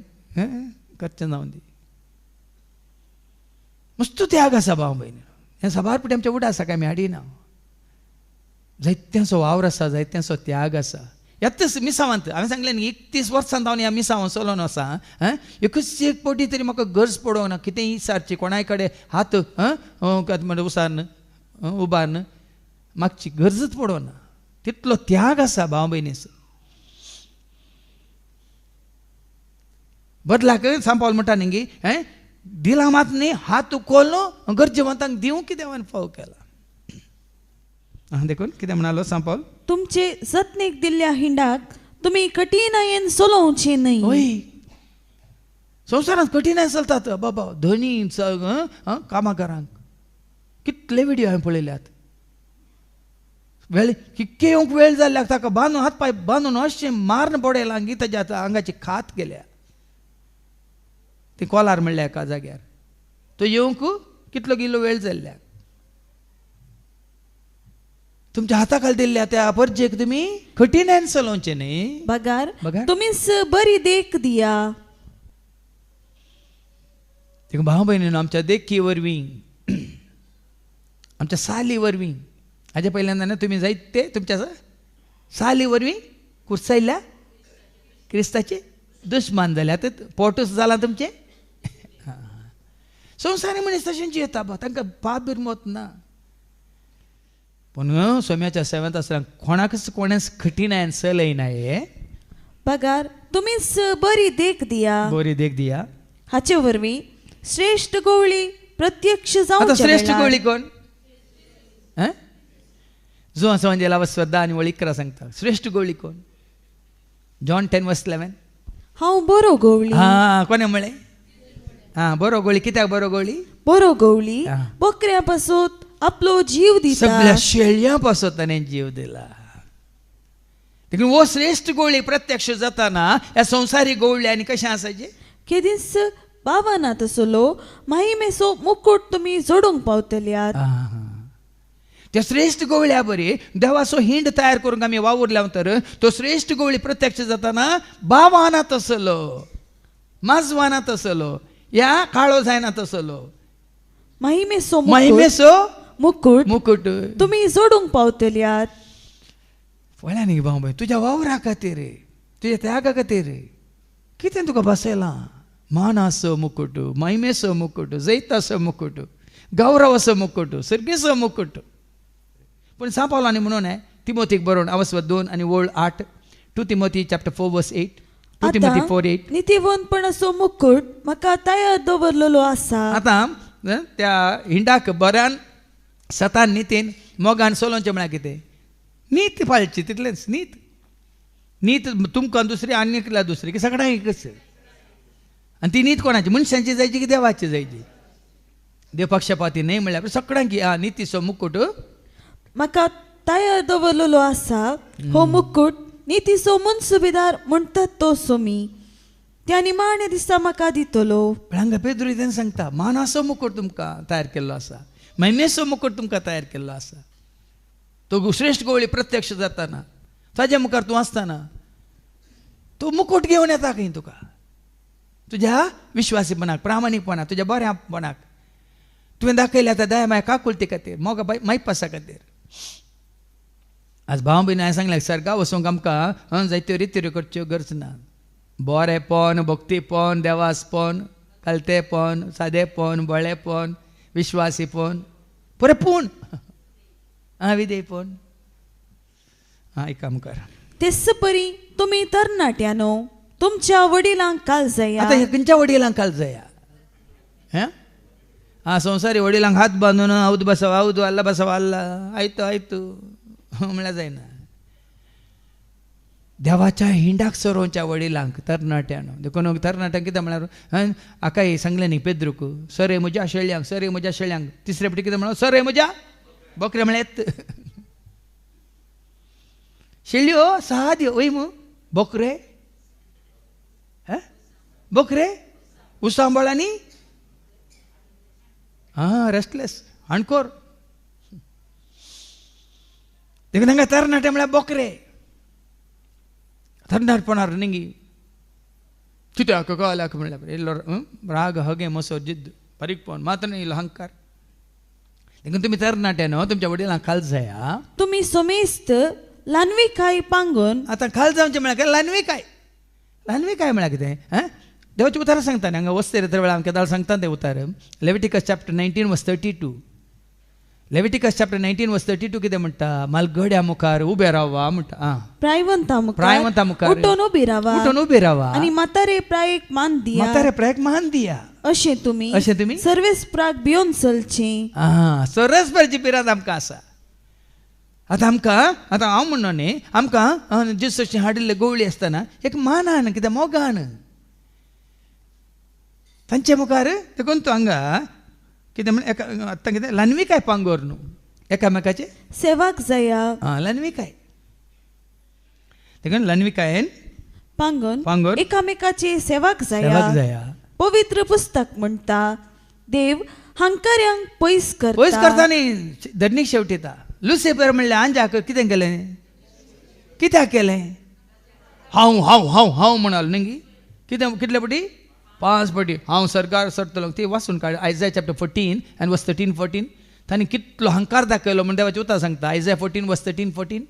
करचें जावं दी. मस्त त्याग आसा भाव भयणी. हें साबार पटी आमच्या उडा आसा काय आमी हाडिना. जायत्यांचो वावर आसा, जायत्यांचो त्याग आसा. ह्याच मिसावांत हांवें सांगलें न्ही, 31 वर्सां जावन ह्या मिसावां चलोवन आसा. एकूच एक पटी तरी म्हाका गरज पडोवंक ना कितेंय विचारची, कोणाय कडेन हात म्हणटा उसार्न उबार्न मागची गरजूच पडोवंक ना. तितलो त्याग आसा भाव भयणीचो. बदलाक सांपावल म्हणटा न्ही, हें दिला मात न्ही, हात उखोल गरजेवंतांक दिवंक देवान फाव केला. देखून कितें म्हणालो सांपावल, तुमचे जतनेक दिल्ल्या हिंडाक तुमी कठीणायेन चलोवचें न्हय. हय, संवसारांत कठीणाय चलतात बाबा, धनी कामाकारांक कितले व्हिडियो हांवें पळयल्यात. वेळ कितके येवंक वेळ जाल्ल्याक ताका बांदून हात पांय बांदून अशें मारून पडयलां की ताज्या आंगाची खात गेल्या. ती कोलार म्हणल्या एका जाग्यार तो येवंक कितलो किलो वेळ जाल्ल्याक. तुमच्या हाता खाल दिल्ल्या त्या परजेक तुमी कठीणायेन चलोवचें न्ही, बगार तुमीच बरी देख दिया. देखून भाव भयणीन आमच्या देखी वरवीं, आमच्या साली वरवीं, हाजे पहिल्यांदा न्हय तुमी जायते तुमच्या साली वरवीं कुर्सायल्ल्या क्रिस्ताचे दुस्मान जाले. आतां पोटूच जालां तुमचें. संवसारी मनीस तशेंच येता बा, तांकां पाप बिरमत ना. पूण सोम्याच्या सेवेंत आसतना कोणाकच कोणेच कठीणायेन चलयना. हे बगार तुमीच बरी देख दिया, बरी देख दिया. हाचे वरवीं श्रेश्ठ गोवळी प्रत्यक्ष जावं. श्रेश्ठ गोवळी कोण? जो असो म्हणजे श्रद्धा आनी वळ 11 सांगता श्रेश्ठ गोवळी कोण? जॉन 10:11. हांव बरो गोवळी. हा, कोणें म्हळें? हां, बरो गोवळी. कित्याक बरो गोवळी? बरो गोवळी बकऱ्या पासत आपलो जीव दिता, सगळ्या शेळयां पासत ताणें जीव दिला. देखून हो श्रेश्ठ गोवळी प्रत्यक्ष जाताना ह्या संवसारी गोवळी आनी कशें आसाचें केदीच बाबाना तसलो माहिमेचो मुकुट तुमी जोडूंक पावतल्यात. त्या श्रेश्ठ गोवळ्या बरी देवाचो हिंड तयार करूंक आमी वावुरल्या तर तो श्रेश्ठ गोवळी प्रत्यक्ष जाताना बाबाना तसलो, माजवाना तसलो, या काळो जायना तसलो माहिमेचो माहिमेचो मुकुट मुकुट तुमी जोडूंक पावतल्यात. पळया न्ही भाव भाई, तुज्या वावरा खातीर, तुज्या त्यागा खातीर कितें तुका बसयलां. मानाचो मुकुट, महिमेचो मुकुट, जैताचो मुकुट, गौरवाचो मुकुट, सर्गेचो मुकुट. पूण सांपावलांनी म्हणून तिमोथीक बरोवन आवस्वत 2 आणि ओळ 8, 2 तिमोथी चॅप्टर 4 वर्स 8, 2 तिमोथी 4:8. नितीवंतपणाचो मुकुट म्हाका तयार दवरलेलो आसा. आतां त्या हिंडाक बऱ्यान सतान नितीन मोगान चलोवचें म्हळ्यार कितें? नीत पाळची, तितलेंच. नीत नीत तुमकां दुसरी आनी एकल्या दुसरी की सगळ्यांक एकच. आनी ती नीत कोणाची? मनशांची जायची की देवाची जायची? देव पक्षपाती न्हय म्हळ्यार सगळ्यांक हा नितीचो मुकुट म्हाका तयार दवरलेलो आसा. हो मुकुट नितीचो मनसुबेदार म्हणटात तो सोमी त्या निमाण्या दिसा म्हाका दितलो. हांगा पेद्रू तें सांगता मानाचो मुकुट तुमकां तयार केल्लो आसा, महिमेचो मुकुट तुमकां तयार केल्लो आसा. तो श्रेश्ठ गोवळी प्रत्यक्ष जाताना ताज्या मुखार तूं आसतना तो मुकुट घेवन येता खंय तुका, तुज्या विश्वासीपणाक, प्रामाणीकपणाक, तुज्या बऱ्यापणाक तुवें दाखयल्या त्या दया माया काकुळती खातीर, मोगा मायपासा खातीर. आज भाव भयणी हांवें सांगलें सर्गा वचूंक आमकां जायत्यो रित्यो करच्यो गरज ना. बरेंपण, भक्तीपण, देवासपण, कलतेपण, सादेपण, बळेपण, विश्वासीपण, पुरेपूण विधेयपण. हां, एक काम कर. तेच परी तुमी तरणाट्यानो तुमच्या वडिलांक काल जाया. आतां खंयच्या वडिलांक काल जाया? हें हां, संवसारी वडिलांक हात बांदून आवद बसाव आवद अल्ला बसाव अल्ला आयतो आयतो म्हळ्यार जायना. देवाच्या हिंडाक सरोवच्या वडिलांक तरणाट्यानो. देखून तरणाट्यांक कितें म्हळ्यार आकाय सांगलें न्ही पेद्रूक, सरे म्हज्या शेळयांक, सरे म्हज्या शेळयांक. तिसरे पटी कितें म्हणलो, सरे म्हज्या बकरे म्हळ्यार शेळयो साद्यो वय मू, बकरे बकरे उसांबळांनी हां रेस्टलेस हाणकोर. देखून हांगा तरणाटे म्हळ्यार बोकरे तरणाटपणार न्ही कित्याक कळल्याक म्हणल्यार इल्लो राग हगे मसो जिद्द बारीकपण मात्र न्ही इल्लो अहंकार. देखून तुमी तरणाटे न्हू तुमच्या वडिलांक खाल जाया. तुमी समेस्त ल्हानविकाय पांगून. आतां खाल जावचें म्हळ्यार काय ल्हानविकाय. ल्हानविकाय म्हळ्यार कितें हें देवाचें उतार सांगता न्ही हांगा वस्तेर तर वेळार आमकां केदाळ सांगता तें उतार. Leviticus chapter 19 verse 32. Leviticus chapter 19 verse 32 कितें म्हणटा? मालगड्या मुखार उबे रावा म्हणटा. आं प्रायवंता मुखार प्रायवंता मुखार उठून उबी रावा. उठून उबी रावा आनी म्हातारे प्रायेक मान दिया. म्हातारे प्रायेक मान दिया. अशें तुमी अशें तुमी सर्वेस्पराक भियोन चलचें. आं सर्वेस्पराची भिरांत आमकां आसा. आतां आमकां आतां हांव म्हणणो न्ही आमकां जेजूची हाडिल्ले गोवळी आसतना एक मानान कितें मोगान तांचे मुखार. देखून तूं हांगा कितें म्हण एका आतां कितें ल्हानविकाय पांगोर न्हू एकामेकाचे सेवाक जाया. आं ल्हानविकाय. देखून ल्हानविकायेन पांगून पांगोर एकामेकाचे सेवाक जाया. सेवाक जाया. पवित्र पुस्तक म्हणटा देव हंकाऱ्यांक पयस करता. पयस करता न्ही धरणीक शेवटिता. लुसिफर म्हणलें आंजाक कितें केलें कित्याक केलें? हांव हांव हांव हांव म्हणालो न्ही. कितें कितले पटी? 5 पटी हांव सरकार सरतलो. ती वाचून काड Isaiah chapter 14 and verse 13 14. तांणी कितलो हंकार दाखयलो म्हण देवाचें उतर सांगता. आयजाय 14 वर्स 13 14.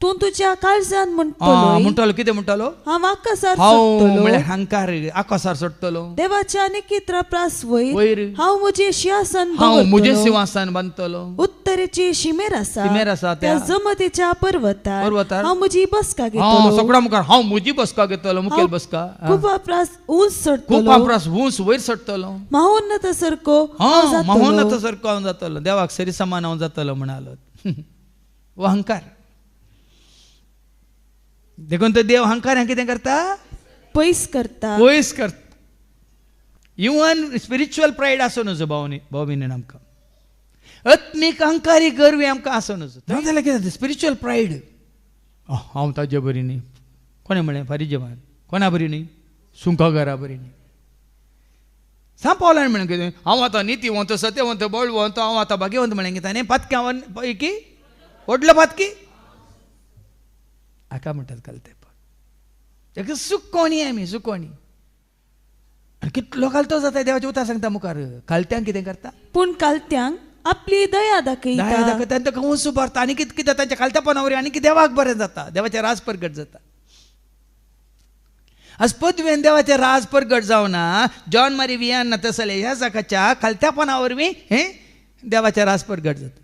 तूं तुज्या काळजान म्हणटलो. म्हणटलो कितें म्हणटलो? हांव आकाशार हांव सोडटलो. म्हळ्यार हंकार आकाशार सोडटलो. देवाच्या नखेत्रा प्रास वयर हांव म्हजें शिंवासन हांव म्हजें शिंवासन बांदतलो. उत्तरेची शिमेर आसा शिमेर आसा त्या जमतेच्या पर्वतार पर्वतार हांव म्हजी बसका घेतलो. सगळ्या मुखार हांव म्हजी बसका घेतलो. मुखेल बसका खुबा प्रास उंच चडटलो. खुबा प्रास उंच वयर चडटलो. महोन्नत सारको महोन्नत सारको हांव जातलो. देवाक सरी समान हांव जातलो म्हणालो. हो अहंकार. देखून तो देव हंकार कितें करता? पयस करता. पयस करता. इवन स्पिरिच्युअल प्रायड आसूं नजो भावनी भाव-भयणीन आमकां आत्मीक अहंकारी गर्वी आमकां आसूं नजो. जाल्यार कितें स्पिरिच्युअल प्रायड? हांव ताजे बरी न्ही. कोणें म्हणलें? फारीजेवान. कोणा बरी न्ही? सुंकागारा बरी न्ही. सांग पावलान म्हणलें कितें? हांव आतां नितीवंत सत्यवंत बळवंत हांव आतां भाग्यवंत म्हणलें कितें ताणें? पातक्यावन की व्हडलो पातकी हाका म्हणटात कालतेपण. ताका सुकोणी आमी सुकोणी. आनी कितलो कालतो जाता देवाचें उतर सांगता मुखार. कालत्यांक कितें करता? पूण कालत्यांक आपली दया दाखयता. दया दाखयता आनी ताका उंच उबारता आनी कितें कितें तांच्या कालत्यापणा वरवीं आनी कितें देवाक बरें जाता. देवाचें राज परगट जाता. आज पदवेन देवाचें राज परगट जावना. जॉन मारी वियान तसले ह्या जाकाच्या खालत्यापणा वरवीं हें देवाचें राज परगट जाता.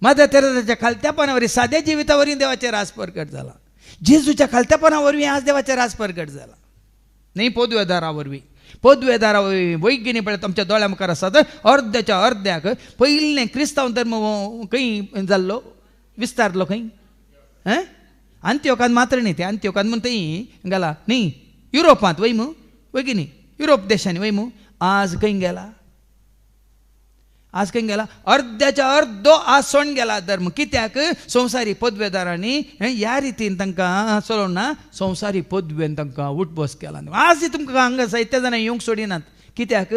मदर तेरेजाच्या खालत्यापणा वरवीं साद्या जिविता वरवीं देवाचें राज परगट जाला. जेजूच्या खालत्यापणा वरवीं आज देवाचें राज परगट जाला. न्ही पदवेदारा वरवीं. पदवेदारा वरवीं वैज्ञानिक पळय आमच्या दोळ्या मुखार आसात. अर्द्याच्या अर्द्याक पयलें क्रिस्तांव धर्म खंय जाल्लो विस्तारलो खंय? हें आंत्योकान मात्र न्ही ते आंत्योकान म्हूण थंय गेला न्ही युरोपांत वय मू वय न्ही युरोप देशांनी वय मू. आज खंय गेला? आज खंय गेला? अर्द्याच्या अर्दो आज सोण गेला धर्म. कित्याक? संवसारी पदवेदारांनी ह्या रितीन तांकां चलोवंक ना. संवसारी पदवेन तांकां उठबस केला. आज तुमकां हांगा जायते जाणां येवंक सोडिनात. कित्याक?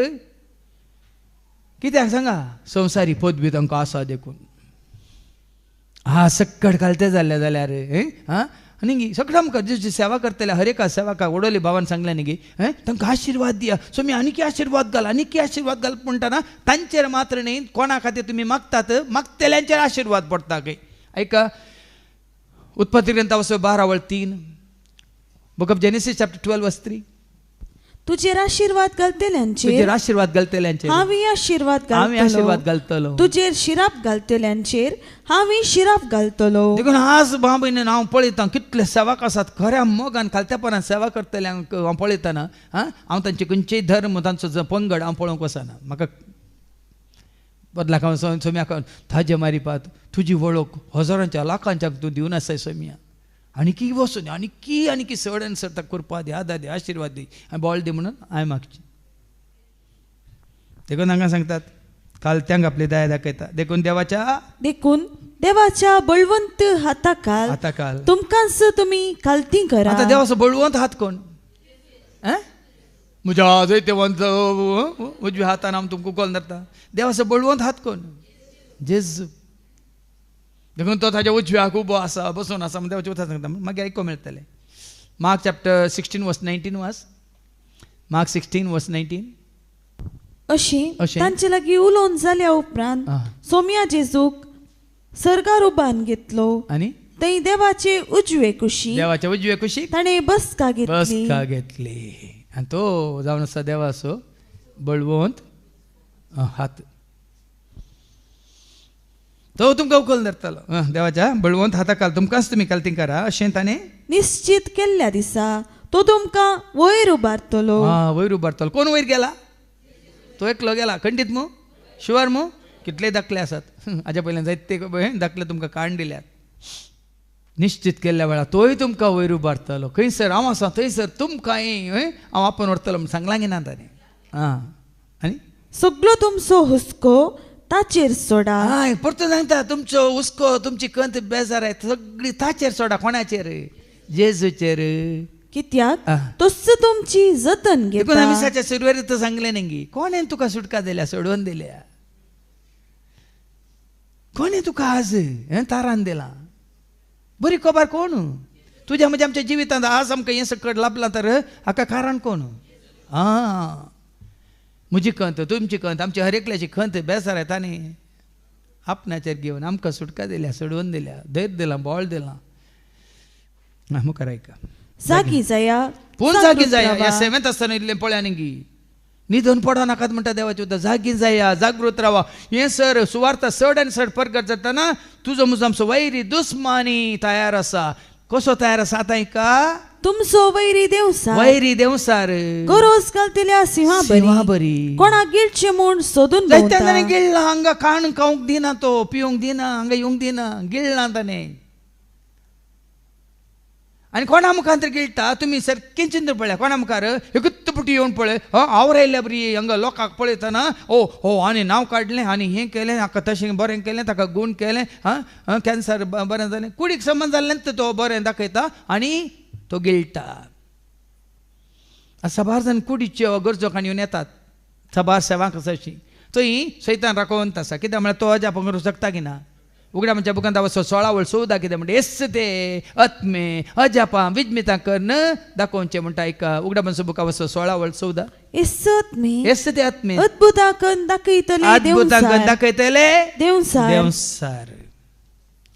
कित्याक सांगा? संवसारी पदवी तांकां आसा देखून. हा सक्कड घालते जाल्ले जाल्यार आं आनी सगळ्या आमकां जी सेवा करतले हर एका सेवकाक वडोली भावान सांगलें न्ही हें तांकां आशिर्वाद दिया. सो मी आनीक आशिर्वाद घाल आनीक आशिर्वाद घाल म्हणटना तांचेर मात्र न्ही कोणा खातीर तुमी मागतात मागतल्यांचेर आशिर्वाद पडटा खंय. आयका उत्पत्ती ग्रंथा 12 वळ 3 book of Genesis chapter 12 verse 3. तुजेर आशिर्वाद घालतल्यांचेर तुजेर आशिर्वाद घालतल्यांचेर हांव आशिर्वाद हांव आशिर्वाद घालतलो. तुजेर शिराप घालतल्यांचेर हांव शिराप घालतलो. देखून आज भाव भयणीन हांव पळयतां कितले सेवक आसात खऱ्या मोगान खालत्यापणान सेवा करतल्यांक हांव पळयतना आं हांव तांचे खंयचेय धर्म तांचो पंगड हांव पळोवंक वचना. म्हाका बदलाक हांव सोम्याक ताजे मारिपात तुजी वळख हजारांच्या लाखांच्या तूं दिवन आसाय सोम्या. आनी की वचून आनी की आनी की सड आनी सड ताका कृपा दी आदार दी आशिर्वाद दी आनी बळ दी म्हणून हांवें मागची. देखून हांगा सांगतात कालत्यांक आपली दया दाखयता. देखून देवाच्या देखून देवाच्या बळवंत हाताखाल हाताखाल तुमकांच तुमी कालती करा. आतां देवाचो बळवंत हात कोण? म्हज्या जैतेवंत उजव्या हातान हांव तुमकां कोल धरता. देवाचो बळवंत हात कोण? जेजू. देखून तो ताज्या उजव्याक उबो आसा, बसून आसा म्हण देवाचें उतर सांगता. मागीर आयको मेळटलें. मार्क चॅप्टर 16 वर्स 19 वाच. मार्क 16 वर्स 19. अशी तांचे लागीं उलोवन जाल्या उपरांत सोम्या जेजूक सर्गार उबान घेतलो आनी थंय देवाचे उजवे कुशी, देवाचे उजवे कुशी ताणें बसका घेतली, बसका घेतली. आनी तो जावन आसा देवाचो बळवंत हात. तो तुमकां उखल धरतलो देवाच्या बळवंत हाता काल तुमकांच तुमी कालती करा अशें ताणें निश्चित केल्ल्या दिसा तो तुमकां वयर उबारतलो. हा, वयर उबारतलो. कोण वयर गेला? तो एकलो गेला. खंडीत मू, शुवर मू. कितले दाखले आसात हाज्या पयल्यान जायते दाखले तुमकां काडून दिल्यात. निश्चित केल्ल्या वेळार तोय तुमकां वयर उबारतलो. खंयसर हांव आसा थंयसर तुमकांय हांव आपोवन व्हरतलो म्हूण सांगलां ना ताणें. आं, आनी सगलो तुमचो हुस्को ताचेर सोडा. हय, परतून सांगता, तुमचो हुस्को, तुमची कंत, बेजार आहे सगळी ताचेर सोडा. कोणाचेर? जेजूचेर. कित्याक तोच तुमची जतन घेता. देखून आमी सुरवेर सांगलें न्ही, कोणें तुका सुटका दिल्या, सोडोवन दिल्या? कोणें तुका आज हें तारान दिलां? बरी खबर कोण? तुज्या म्हणजे आमच्या जिवितांत आज आमकां हें सकट लाभलां तर हाका कारण कोण? आं, म्हजी खंत, तुमची खंत, आमची हर एकल्याची खंत बेजार येता न्ही आपणाचेर घेवन आमकां सुटका दिल्या, सोडोवन दिल्या, धैर्य दिलां, बळ दिलां. मुखार आयका. जागी जाया, पूण जागी जाया. ह्या सेवेंत आसतना इल्लें पळया न्ही, न्हिदून पडो नाकात म्हणटा देवाचें उतर. जागी जाया, जागृत रावा. हें सर सुवार्थ चड आनी चड परगट जातना तुजो म्हजो आमचो वैरी दुस्मानी तयार आसा. कसो तयार आसा आतां आयका? तुमचो वैरी देवसार, वैरी देवसार गरोज घालतल्या सिंहा बरी कोणाक गिळचें म्हूण सोदून जायते ताणें गिळ्ळां. हांगा खाण खावंक दिना, तो पिवंक दिना, हांगा येवंक दिना, गिळ्ळां ताणें. आनी कोणा मुखार तर गिळटा? तुमी सारकें चिंतून पळया, कोणा मुखार एकूच पुटी येवन पळय, आवरायल्या बरी हांगा लोकांक पळयतना, ओ हो आनी नांव काडलें आनी हें केलें, हाका तशें बरें केलें, ताका गूण केलें, आं कॅन्सर बरें जालें, कुडीक संबंद जाल्लें तो बरें दाखयता आनी तो गिळटा. साबार जाण कुडीच्यो गरजो काण येवन येतात साबार सेवांक आसा अशी थंय सैतान राखोवंत आसा. कित्याक म्हळ्यार तो अजाप करूंक शकता की ना? उगड्या म्हणच्या बुकांत वचो 16 वळ 14 कितें म्हणटा, येस ते आत्मे अजापां विज्मितां करून दाखोवचें म्हणटा. एका उगड्या म्हणचो बुका वचो 16 वळ 14, येस ते आत्मे अद्भुतां करून दाखयतले, अद्भुतां करून दाखयतले देवसार, देवसार.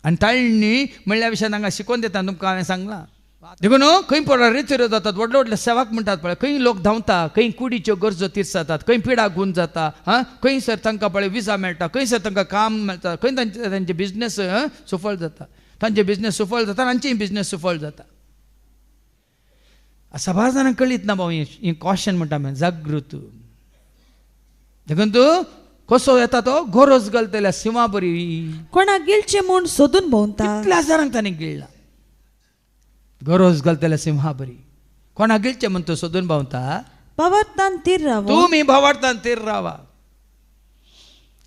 आनी ताळणी म्हणल्या विशयान हांगा शिकोवन दिता तुमकां हांवें सांगलां. देखून खंय पळय रितिरो जातात, व्हडले व्हडले सेवाक म्हणटात पळय, खंय लोक धांवता, खंय कुडीच्यो गरजो तिरसातात, खंय पिडा गूण जाता, हां खंयसर तांकां पळय विजा मेळटा, खंयसर तांकां काम मेळटा, खंय तांचे तांचे बिजनेस सुफळ जाता, तांचे बिजनेस सुफळ जाता, तांचेय बिजनेस सुफळ जाता. साबार जाणांक कळीत ना भाऊ हें कॉशन म्हणटा आमी, जागृत. देखून तूं कसो येता तो गरज घालतल्या सिंहा बरी कोणाक गिळचें म्हूण सोदून भोंवता. कितल्या जाणांक ताणें गिळ्ळा? गरज घालतल्या सिंहा बरी कोणाक गिळचें म्हूण तो सोदून भोंवता. भावार्थान थीर रावा, तुमी भावार्थान थीर रावा.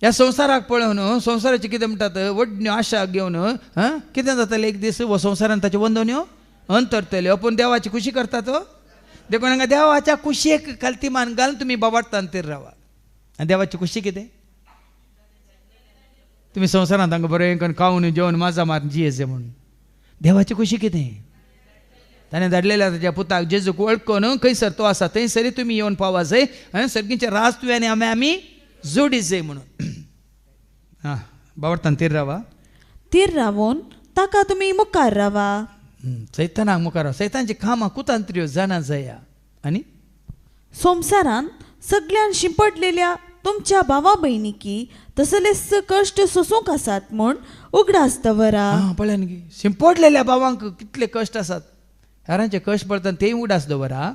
ह्या संवसाराक पळोवन संवसाराचें कितें म्हणटात व्हडल्यो आशा घेवन हां कितें जातलें एक दीस हो संवसारान ताच्यो वंदन्यो अंतरतल्यो. पूण देवाची खुशी करता तो. देखून हांगा देवाच्या कुशेक खालती मान घालून तुमी भावार्थान थीर रावा. आनी देवाची खुशी कितें? तुमी संवसारांत हांगा बरें करून खावन जेवन माजा मारून जियेचे म्हणून. देवाची खुशी कितें? ताणें धाडलेल्या ताच्या पुताक जेजूक वळखून खंयसर तो आसा थंयसरय तुमी येवन पावा जाय, सर्गीचे राज तुवें आनी आमी आमी जोडी जाय म्हणून. आं, भावार्थान थीर रावा. थीर रावून ताका तुमी मुखार रावा. सैतानाक मुखार रावा. सैतानची कामां कुतांत्र्यो जाणा जाया. आनी संवसारांत सगळ्यान शिंपडलेल्या तुमच्या भावा भयणीकी तसलेच कश्ट सोसूंक आसात म्हूण उगडास दवरा. आं, पळय न्ही, शिंपडलेल्या भावांक कितले कश्ट आसात, हेरांचे कश्ट पडटा तेय उगडास दवरा.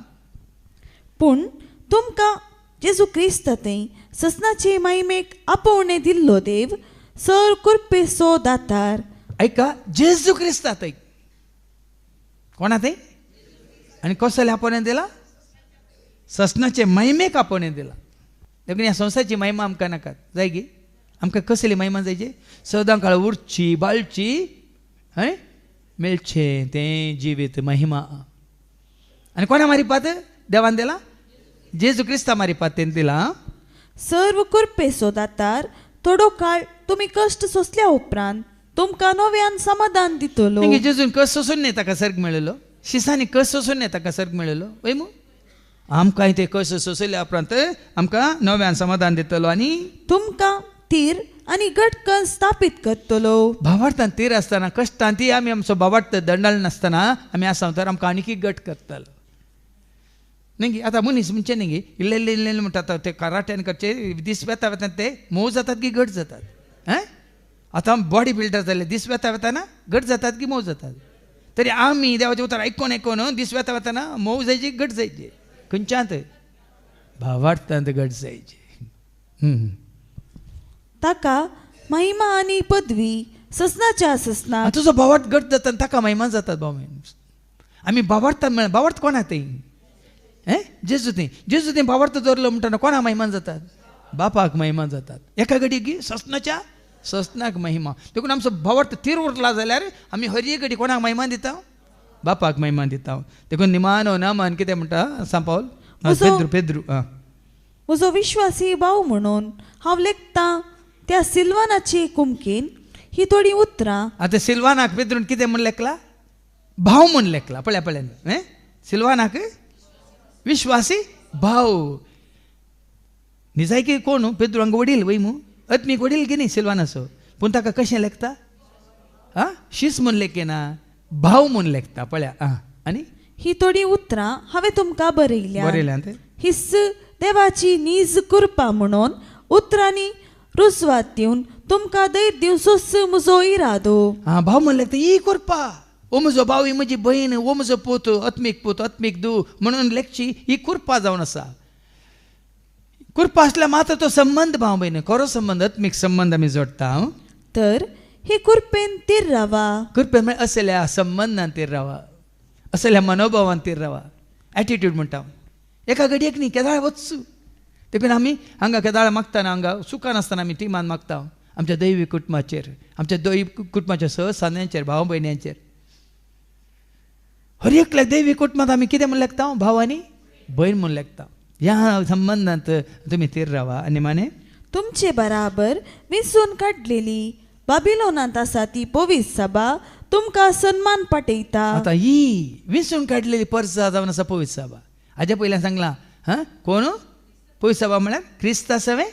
पूण तुमकां जेजू क्रिस्त थंय ससनाचे माहिमेक आपोवणें दिल्लो देव सर कुरपेसो दातार. आयका, जेजू क्रिस्ता थंय कोणा थंय आनी कसलें आपोवणें दिलां? ससनाचे महिमेक आपोवणें दिलां. देखून ह्या संवसाराची महिमा आमकां नाकात जाय गी? आमकां कसली महिमा जायची? सदां काळ उरची बाळची हय मेळचें तें जिवीत महिमा. आनी कोणा मारिपात देवान दिला? जेजू क्रिस्ता मारिपात तेणें दिला. सर्व कुरपेसो दातार थोडो काळ तुमी कश्ट सोंसल्या उपरांत तुमकां नव्यान समाधान दितलो. जेजून कस सोसून न्ही ताका सर्ग मेळिल्लो, शिसांनी कस सोसून न्ही ताका सर्ग मेळिल्लो वय मू. आमकां ते कस सोसल्या उपरांत आमकां नव्यान समाधान दितलो आनी तुमकां तीर आनी घटकन स्थापीत करतलो. भावार्थान तीर आसतना कश्टान ती आमी आमचो भावार्थ दंडल नासतना आमी आसा तर आमकां आनीक घट करतलो न्ही. आतां मनीस म्हणचे न्ही इल्ले इल्ले इल्ले म्हणटा आतां ते कराट्यान करचे दीस वेता वेता ते मोव जातात की घट जातात. हें आतां बॉडी बिल्डर जाले दीस वेता वेताना घट जातात की मोव जातात. तरी आमी देवाचें उतर आयकोन आयकोन दीस वेता वेताना मोव जायची घट जायची खंयच्यांत भावार्थांत घट जायची. ताका महिमा आनी पदवी ससनाच्या ससना. तुजो भावार्थ घट जाता ताका महिमा जातात भाव. आमी भावार्थान म्हळ्यार भावार्थ कोणा थंय हें जेजू थंय जेजू थंय भावार्थ दवरलो म्हणटना कोणा महिमा जातात? बापाक महिमा जातात. एका घडी की ससनाच्या ससनाक महिमा. देखून आमचो भावार्थ थीर उरला जाल्यार आमी हर एक घडी कोणाक महिमा दिता? बापाक महिमा दिता. देखून निमानो नामान कितें म्हणटा सांपावल पेद्रू पेद्रू म्हजो विश्वासी भाव म्हणून हांव लेखतां त्या सिल्वानाची कुमकेन ही थोडी उतरां. आतां सिल्वानाक पेद्रून कितें म्हूण लेखला? भाव म्हूण लेखला. पळया पळया हें सिल्वानाक विश्वासी भाव. निजायकी कोण पेद्रू हांगा वडील वय मू आत्मीक वडील की न्ही सिल्वानाचो, पूण ताका कशें लेखता? आं शीस म्हूण लेखना, भाव म्हूण लेखता. पळया आं आनी ही थोडी उतरां हांवें तुमकां बरयल्या बरयल्या his देवाची नीज कृपा म्हणून उतरांनी रुजवात दिवन तुमकां धैर्य दिवचोच म्हजो इरादो. आं भाव म्हूण लेखता ही कृपा, ओ म्हजो भाव, ही म्हजी भयण, ओ म्हजो पूत, आत्मीक पूत, आत्मीक दू म्हणून लेखची ही कृपा जावन आसा. कृपा आसल्यार मात्र तो संबंद भाव भयण खरो संबंद आत्मीक संबंद आमी जोडटा. तर ही कृपेन तीर रावा. कृपेन म्हळ्यार असल्या संबंदान तीर रावा, असल्या मनोभावान तीर रावा, एटिट्यूड म्हणटा. एका घडयेक न्ही केदाळ वचू. देखून आमी हांगा केदाळ मागतना हांगा सुखान आसतना आमी टिमान मागता आमच्या दैवी कुटुंबाचेर, आमच्या दैवी कुटुंबाच्या सहसान्यांचेर, भाव भयण्यांचेर. हर एकल्या दैवी कुटुंबांत आमी कितें म्हूण लेखता? भाव आनी भयण म्हूण लेखता. ह्या संबंदांत तुमी थीर रावा. आनी माने तुमचे बराबर विंचून काडलेली बाबिलोनांत आसा ती पवित्र सभा तुमकां सन्मान पाठयता. आतां ही विंचून काडलेली परजा जावन आसा पवित्र सभा. हाज्या पयल्यान सांगलां हां कोण पवित्र सभा म्हळ्यार क्रिस्ता सवें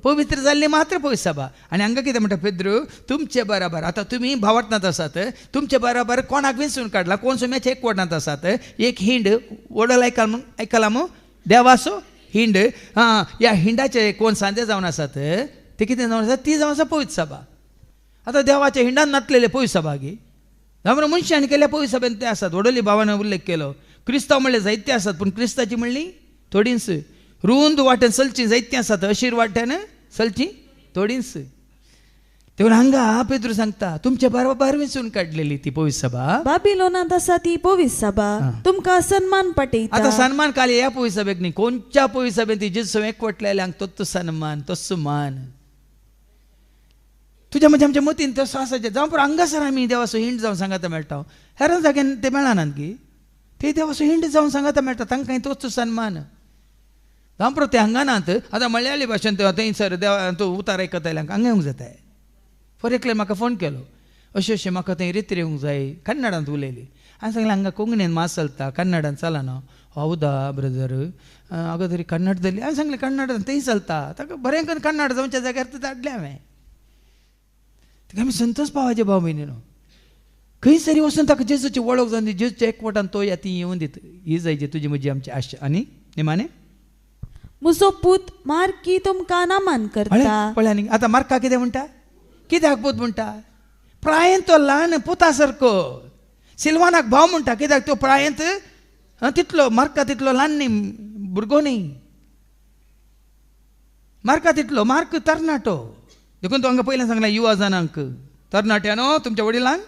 पवित्र जाल्ली मात्र पवित्र सभा. आनी हांगा कितें म्हणटा पेद्रू तुमचे बराबर. आतां तुमी भावार्थांत आसात, तुमचे बराबर कोणाक विंचून काडला? कोण सुम्याचे एकवटांत आसात. एक हिंड वडल आयकल म्हूण आयकला मू देवाचो हिंड. आं ह्या हिंडाचे कोण सांदे जावन आसात ते कितें जावन आसा? ती जावन आसा पवित्र सभा. आतां देवाच्या हिंडान नातलेले पवित्र सभा गी जावन मनशान केल्या पवित्र सभेन ते आसात. व्हडली भावान उल्लेख केलो क्रिस्तांव म्हणले जायते आसात पूण क्रिस्ताची म्हणली थोडींच. रुंद वाटेन चलची जायतीं आसात, अशीर वाटेन चलची थोडींच. देखून हांगा पेद्रू सांगता तुमचे बरोबर विंचून काडलेली ती पवित्र सभा बाबिलोनांत आसा ती पवित्र सभा तुमकां सन्मान पाठयता. आतां सन्मान काल ह्या पवित्र सभेक न्ही, कोणच्या पवित्र सभेन ती जेजू एकवटलेल्यांक तोच सन्मान तोच मान. तुज्या म्हणजे आमच्या मतीन तसो आसाचें जावं पूण हांगासर आमी देवाचो हिंड जावन सांगाता मेळटा. हेर जाग्यान ते मेळनात की ते देवाचो हिंड जावन सांगाता मेळटा, तांकां तोच सन्मान. जावं पुरो ते हांगा नात. आतां मळयाळी भाशेन थंयसर देवा तूं उतार आयकता जाल्यार हांगा येवंक जाताय. फॉर एकले म्हाका फोन केलो अशें अशें म्हाका थंय रेत्री येवंक जाय, कन्नडांत उलयली. हांवें सांगलें हांगा कोंकणीन मास चलता कन्नडान चलना. हौदा ब्रदर अगो तरी कन्नड धरली. हांवें सांगलें कन्नडान थंय चलता, ताका बरें करून कन्नड जावच्या जाग्यार तें धाडलें हांवें. ताका आमी संतोष पावाचे भाव भयणीनो खंय तरी वचून ताका जेजूची वळख जावन दी, जेजूच्या एकवटान तो या ती येवन दित. ही जायची तुजी म्हजी आमची आशा. आनी निमाणे म्हजो पूत मार्की तुमकां नामान करता. पळया न्ही आतां मार्का कितें म्हणटा? कित्याक पूत म्हणटा? प्रायेन तो ल्हान पुता सारको. सिल्वानाक भाव म्हणटा कित्याक तो प्रायेंत तितलो मार्का तितलो ल्हान न्ही, भुरगो न्ही. मार्का तितलो मार्क तरणाटो. देखून तो हांगा पयलें सांगलां युवा जाणांक तरणाट्यानो तुमच्या वडिलांक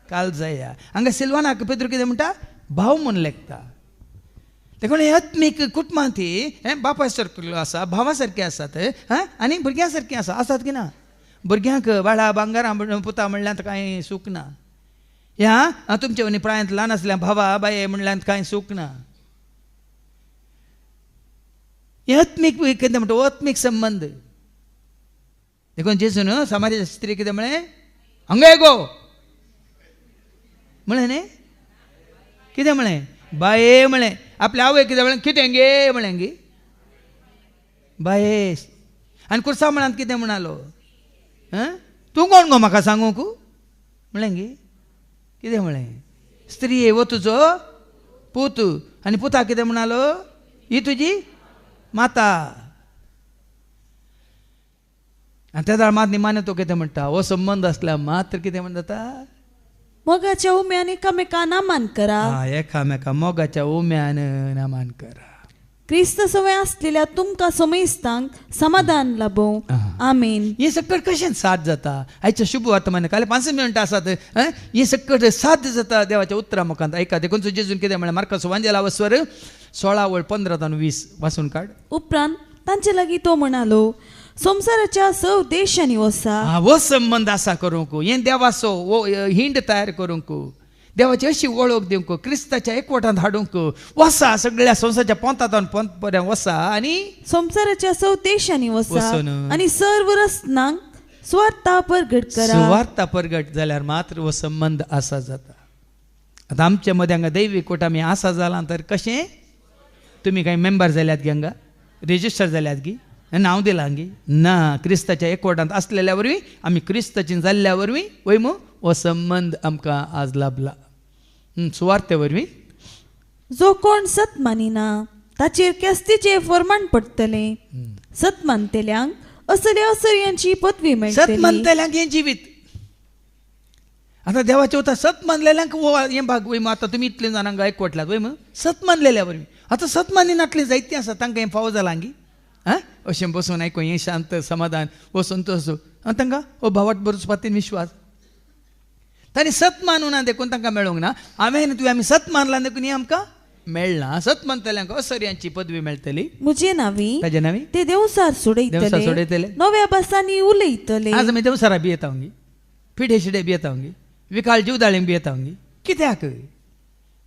काल जाया. हांगा सिल्वानाक पेद्रू कितें म्हणटा? भाव म्हूण लेखता. देखून हे आत्मीक कुटुंबांत हें बापाय सारको आसा, भावा सारके आसात हां आनी भुरग्यां सारकीं आसा. आसात की ना? भुरग्यांक बाळा भांगरां पुता म्हणल्यार कांय सूख ना. ह्या तुमचे वनी प्रायंत ल्हान आसल्या भावा बाये म्हणल्यार कांय सूख ना. हें आत्मीक कितें म्हणटा? आत्मीक संबंद. देखून जेजून समाजाच्या स्त्री कितें म्हळें? हांगा गो म्हळें न्ही कितें म्हळें बाये म्हळें आपल्या आवय कितें म्हळें कितें गे म्हळें गी बाये आनी कुर्सा म्हणांत कितें म्हणालो तूं कोण गो म्हाका सांगूंक म्हळें गी कितें म्हळें स्त्री हो तुजो पूत आनी पुता कितें म्हणालो ही तुजी माता. आनी त्या वेळार मात निमाणें तो कितें म्हणटा हो संबंद आसल्यार मात्र कितें म्हण जाता मोगाच्या उम्यान एकामेका नामान करा. एकामेका मोगाच्या उम्यान नामान करा. क्रिस्त सवय आसलेल्या तुमकां समेस्तांक समाधान लाभो. आमेन. हें सकट कशें साथ जाता आयच्या शुभ वर्तमान काल 5 मिनटां आसात. हें सकट साध्य जाता देवाच्या उतरा मुखांत. आयका देखून जेजून कितें म्हळें मार्काचो वांजेला स्वर 16 वळ 15 तान 20 वाचून काड. उपरांत तांचे लागीं तो म्हणालो संवसाराच्या सव देशांनी वसा. हो संबंद आसा करूंक हें देवाचो हो हिंड तयार करूंक देवाची अशी वळख दिवंक क्रिस्ताच्या एकवटांत हाडूंक वसा सगळ्या संवसाराच्या पोंतांत पोंत पर्यंत वसा आनी संवसाराच्या सव देशांनी वसा आनी सर्व रसनांक सुवार्ता परगट करा. सुवार्ता परगट जाल्यार मात्र हो संबंद आसा जाता. आतां आमच्या मदें हांगा दैवी कोट आमी आसा जाला तर कशें तुमी कांय मेंबर जाल्यात गी हांगा रेजिस्टर जाल्यात गी नांव दिलां गी ना. क्रिस्ताच्या एकवटांत आसलेल्या वरवीं आमी क्रिस्ताची जाल्ल्या वरवीं वय मू हो संबंद आमकां आज लाभला सुवार्ते वरवीं. जो कोण सत मानिना ताचेर केस्तीचें फरमाण पडटलें. सत मानतल्यांक असले असर्यांची पदवी मेळटली. सत मानतल्यांक हें जिवीत. आतां देवाचें उतर सत मानलेल्यांक हो हें भाग वय मू. आतां तुमी इतले जाणांक एकवटल्यात वय मू सत मानलेल्या वरवीं. आतां सत मानिनातलीं जायतीं आसा तांकां हें फावो जालां गी अशें बसून आयकूं हें शांत समाधान हो संतोश आनी तांकां हो भावाट बरोसपातीन विश्वास तांणी सत मानूना देखून तांकां मेळूंक ना. हांवें तुवें आमी सत मानलां देखून हें आमकां मेळना. सत मानतल्यांक असर्यांची पदवी मेळटली. म्हजे नांवी ताजे नांवी ते देवसार सोडयतले सोडयतले नव्या भासांनी उलयतले. आज आमी देवसारा भियेता गी पिडे शिडे भियेता गी विकाळ जिवदाळींक भियेता गी कित्याक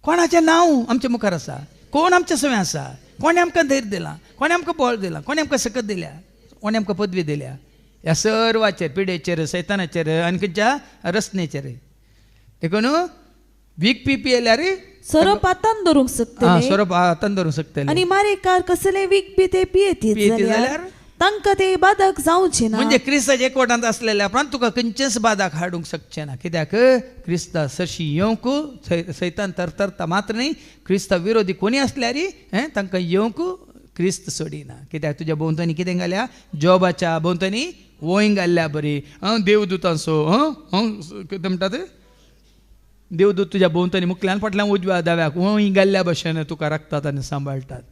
कोणाचें नांव आमच्या मुखार आसा कोण आमच्या सवें आसा कोणें आमकां धैर्य दिलां कोणें आमकां बळ दिलां कोणें आमकां सकत दिल्या कोणें आमकां पदवी दिल्या ह्या सर्वाचेर पिडेचेर सैतानाचेर आनी खंयच्या रचनेचेर देखून वीक पी पियेल्यार सोरोप हातान धरूंक शकतले. सोरोप हातान धरूंक शकतले आनी मारेकार कसले वीक बी ते पियेतीत जाल्यार तांकां ते बाधक जावचे ना. म्हणजे क्रिस्ताच्या एकवटांत आसलेल्या उपरांत तुका खंयचेच बाधक हाडूंक शकचें ना. कित्याक क्रिस्ता सरशी येवंक सैतान तरतरता मात्र न्ही क्रिस्ता विरोधी कोणी आसल्यार तांकां येवंक क्रिस्त सोडिना. कित्याक तुज्या भोंवतणी कितें घाल्या जॉबाच्या भोंवतणी वोंय घाल्ल्या बरी देवदूतांचो कितें म्हणटात देवदूत तुज्या भोंवतणी मुखल्यान फाटल्यान उजव्या दाव्याक वोंय घाल्ल्या भशेन तुका राखतात आनी सांबाळटात.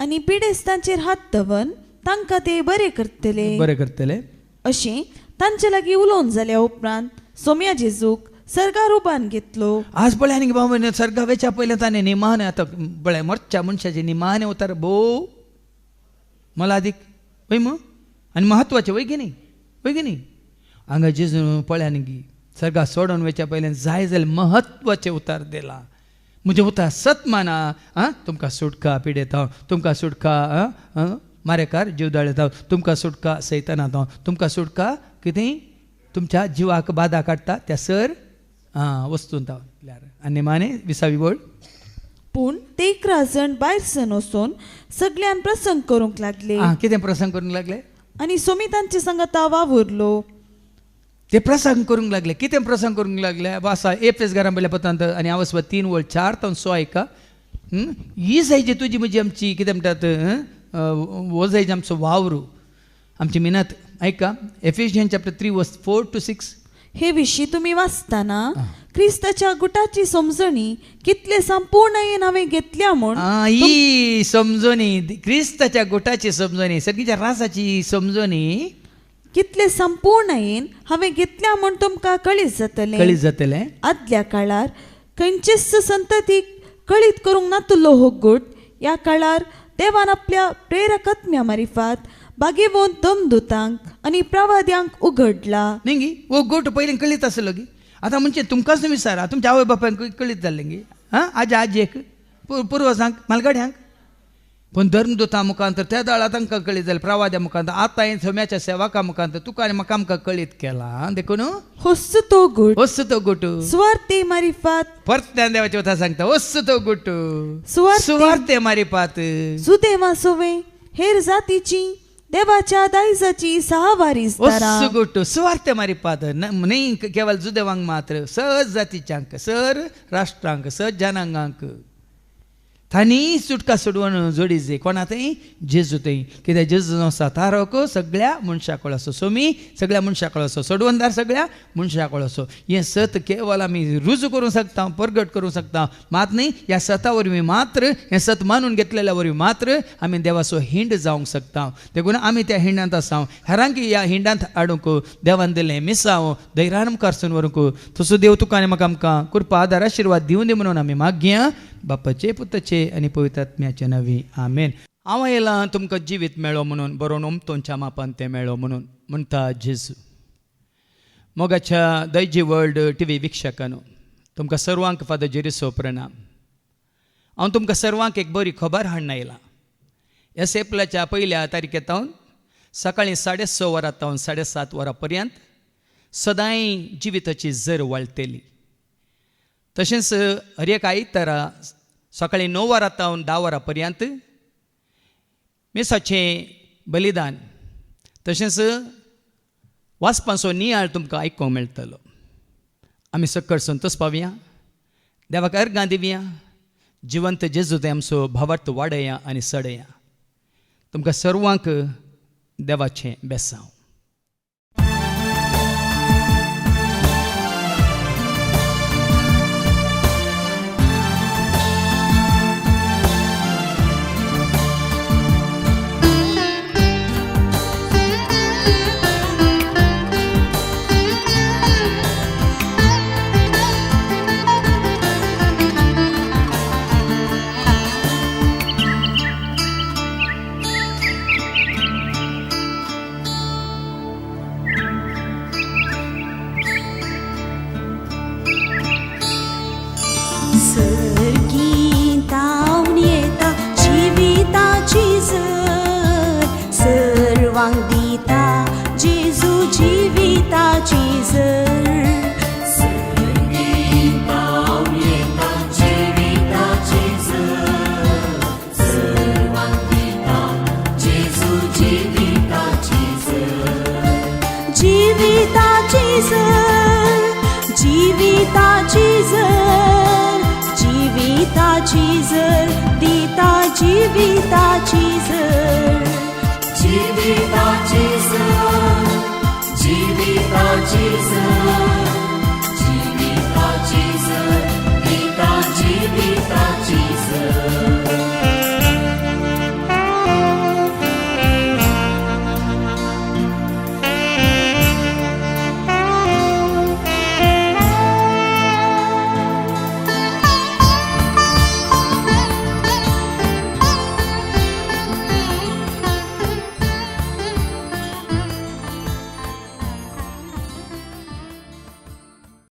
आनी पिडेस्तांचेर हात दवर तांकां ते बरे करतले बरे करतले अशें तांचे लागीं उलोवन जाल्या उपरांत सोम्या जेजूक सर्गार उबान घेतलो. आज पळय आनी बाबा सर्गा वेच्या पयलें ताणें निमाणें आतां पळय मरच्या मनशाचें निमाणें उतर भोव मोलादीक वय मू आनी म्हत्वाचें वय की न्ही वय की न्ही. हांगा जेजू पळय आनी गी सर्गा सोडून वेच्या पयलें जाय जाल्यार म्हत्वाचें उतर दिलां. म्हजें उतर सत माना आं तुमकां सुटका पिडेता तुमकां सुटका मारेकार जिवदाळ येता तुमकां सुटका सैताना तुमकां सुटका कितें तुमच्या जिवाक बादा काडटा त्या सर वस्तून आनी निमाणें 20वी वळ. पूण ते 11 जण भायर सन वचून सगळ्यान प्रसंग करूंक लागले. कितें प्रसंग करूंक लागले आनी सोमी तांचे संगता वावुरलो. ते प्रसंग करूंक लागले. कितें प्रसंग करूंक लागले आसा एफेस घरां पयल्या पत्रांत आनी आवस्व 3 वळ 4 तावन 6 आयका. ही जायची तुजी म्हजी आमची कितें म्हणटात हो जायची आमचो वावरू आमची मिनत. आयका एफेशियन चॅप्टर 3 वर्स 4 to 6. हे विशीं तुमी वाचतना क्रिस्ताच्या गुटाची समजणी कितले संपूर्ण हांवें घेतल्या म्हूण ही समजणी क्रिस्ताच्या गुटाची समजणी सर्गीच्या रासाची समजणी कितले संपूर्ण हांवें घेतल्या म्हूण तुमकां कळीत जातलें कळीत जातलें. आदल्या काळार खंयचेच संततीक कळीत करूंक नातुल्लो हो गूट ह्या काळार देवान आपल्या प्रेरकत्म्या मारिफात बागेवोन दमदुतांक आनी प्रवाद्यांक उगडला. न्ही गी हो गोट पयलीं कळीत आसलो गी. आतां म्हणजे तुमकांच विचारा तुमच्या आवय बापायक कळीत जाल्लें गी आं आजी आजयेक पुर्वजांक मालगाड्यांक पूण धर्मदुता मुखांतर त्या दाळा तांकां कळीत जालें, प्रवाद्या मुखांतर, आतां हें सोम्याच्या सेवका मुखांतर तुका आनी म्हाका आमकां कळीत केलां. देखून होस्स तो गुट होस्स तो गुट सुवार्ते मारिफात परत्यान देवाचे वता सांगता होस्स तो गुट सुवार्ते मारिफात सुदेवा सोवे हेर जातीची देवाच्या दायजाची सहावारी होस्स गुट सुवार्ते मारिफात न्ही केवळ जुदेवांक मात्र, सहज जातीच्यांक, सर राष्ट्रांक, सहज जनांगांक तांणी सुटका सोडवून जोडी जाय. कोणा थंय? जेजू थंय. कित्याक जेजू आसा तारक सगळ्या मनशा कळसो, सोमी सगळ्या मनशा कळसो, सोडवणदार सगळ्या मनशा कळसो. हें सत केवळ आमी रुजू करूंक शकता, परगट करूंक शकता मात न्ही. ह्या सता वरवीं मात्र, हें सत मानून घेतलेल्या वरवीं मात्र आमी देवाचो हिंड जावंक शकता. देखून आमी त्या हिंडांत आसा. हेरांक ह्या हिंडांत हाडूंक देवान दिलें मिसांव धैर्यान मुखार सून व्हरूंक तसो देव तुका आनी म्हाका आमकां कृपा आदार आशिर्वाद दिवं दी म्हणून आमी मागया. बापाचे पुताचे आनी पवित्र आत्म्याचे नांवी आमेन. हांव आयलां तुमकां जिवीत मेळो म्हणून, बरोवन ओमतोंच्या मापान तें मेळो म्हणून म्हणटा जेजू. मोगाच्या दैजी वर्ल्ड टी व्ही वीक्षकांनो, तुमकां सर्वांक फादर जेरीचो प्रणाम. हांव तुमकां सर्वांक एक बरी खबर हाडून आयलां. ह्या एप्रिलाच्या पयल्या तारखेतावन सकाळीं 6:30 वरां तावन 7:30 वरां पर्यंत सदांय जिविताची जर वाळटली. तशेंच हर एक आयतारा सकाळीं 9 वरां तावन 10 वरां पर्यंत मिसाचें बलिदान तशेंच वाचपाचो नियाळ तुमकां आयकूंक मेळटलो. आमी सक्कड संतोष पावया, देवाक अर्गां दिवया, जिवंत जेजू ते आमचो भावार्थ वाडया आनी सडया. तुमकां सर्वांक देवाचें बेसांव. जीविताची जर, जीविताची जर, जीविताची जर, जीविताची जर, गीता जीविताची जर.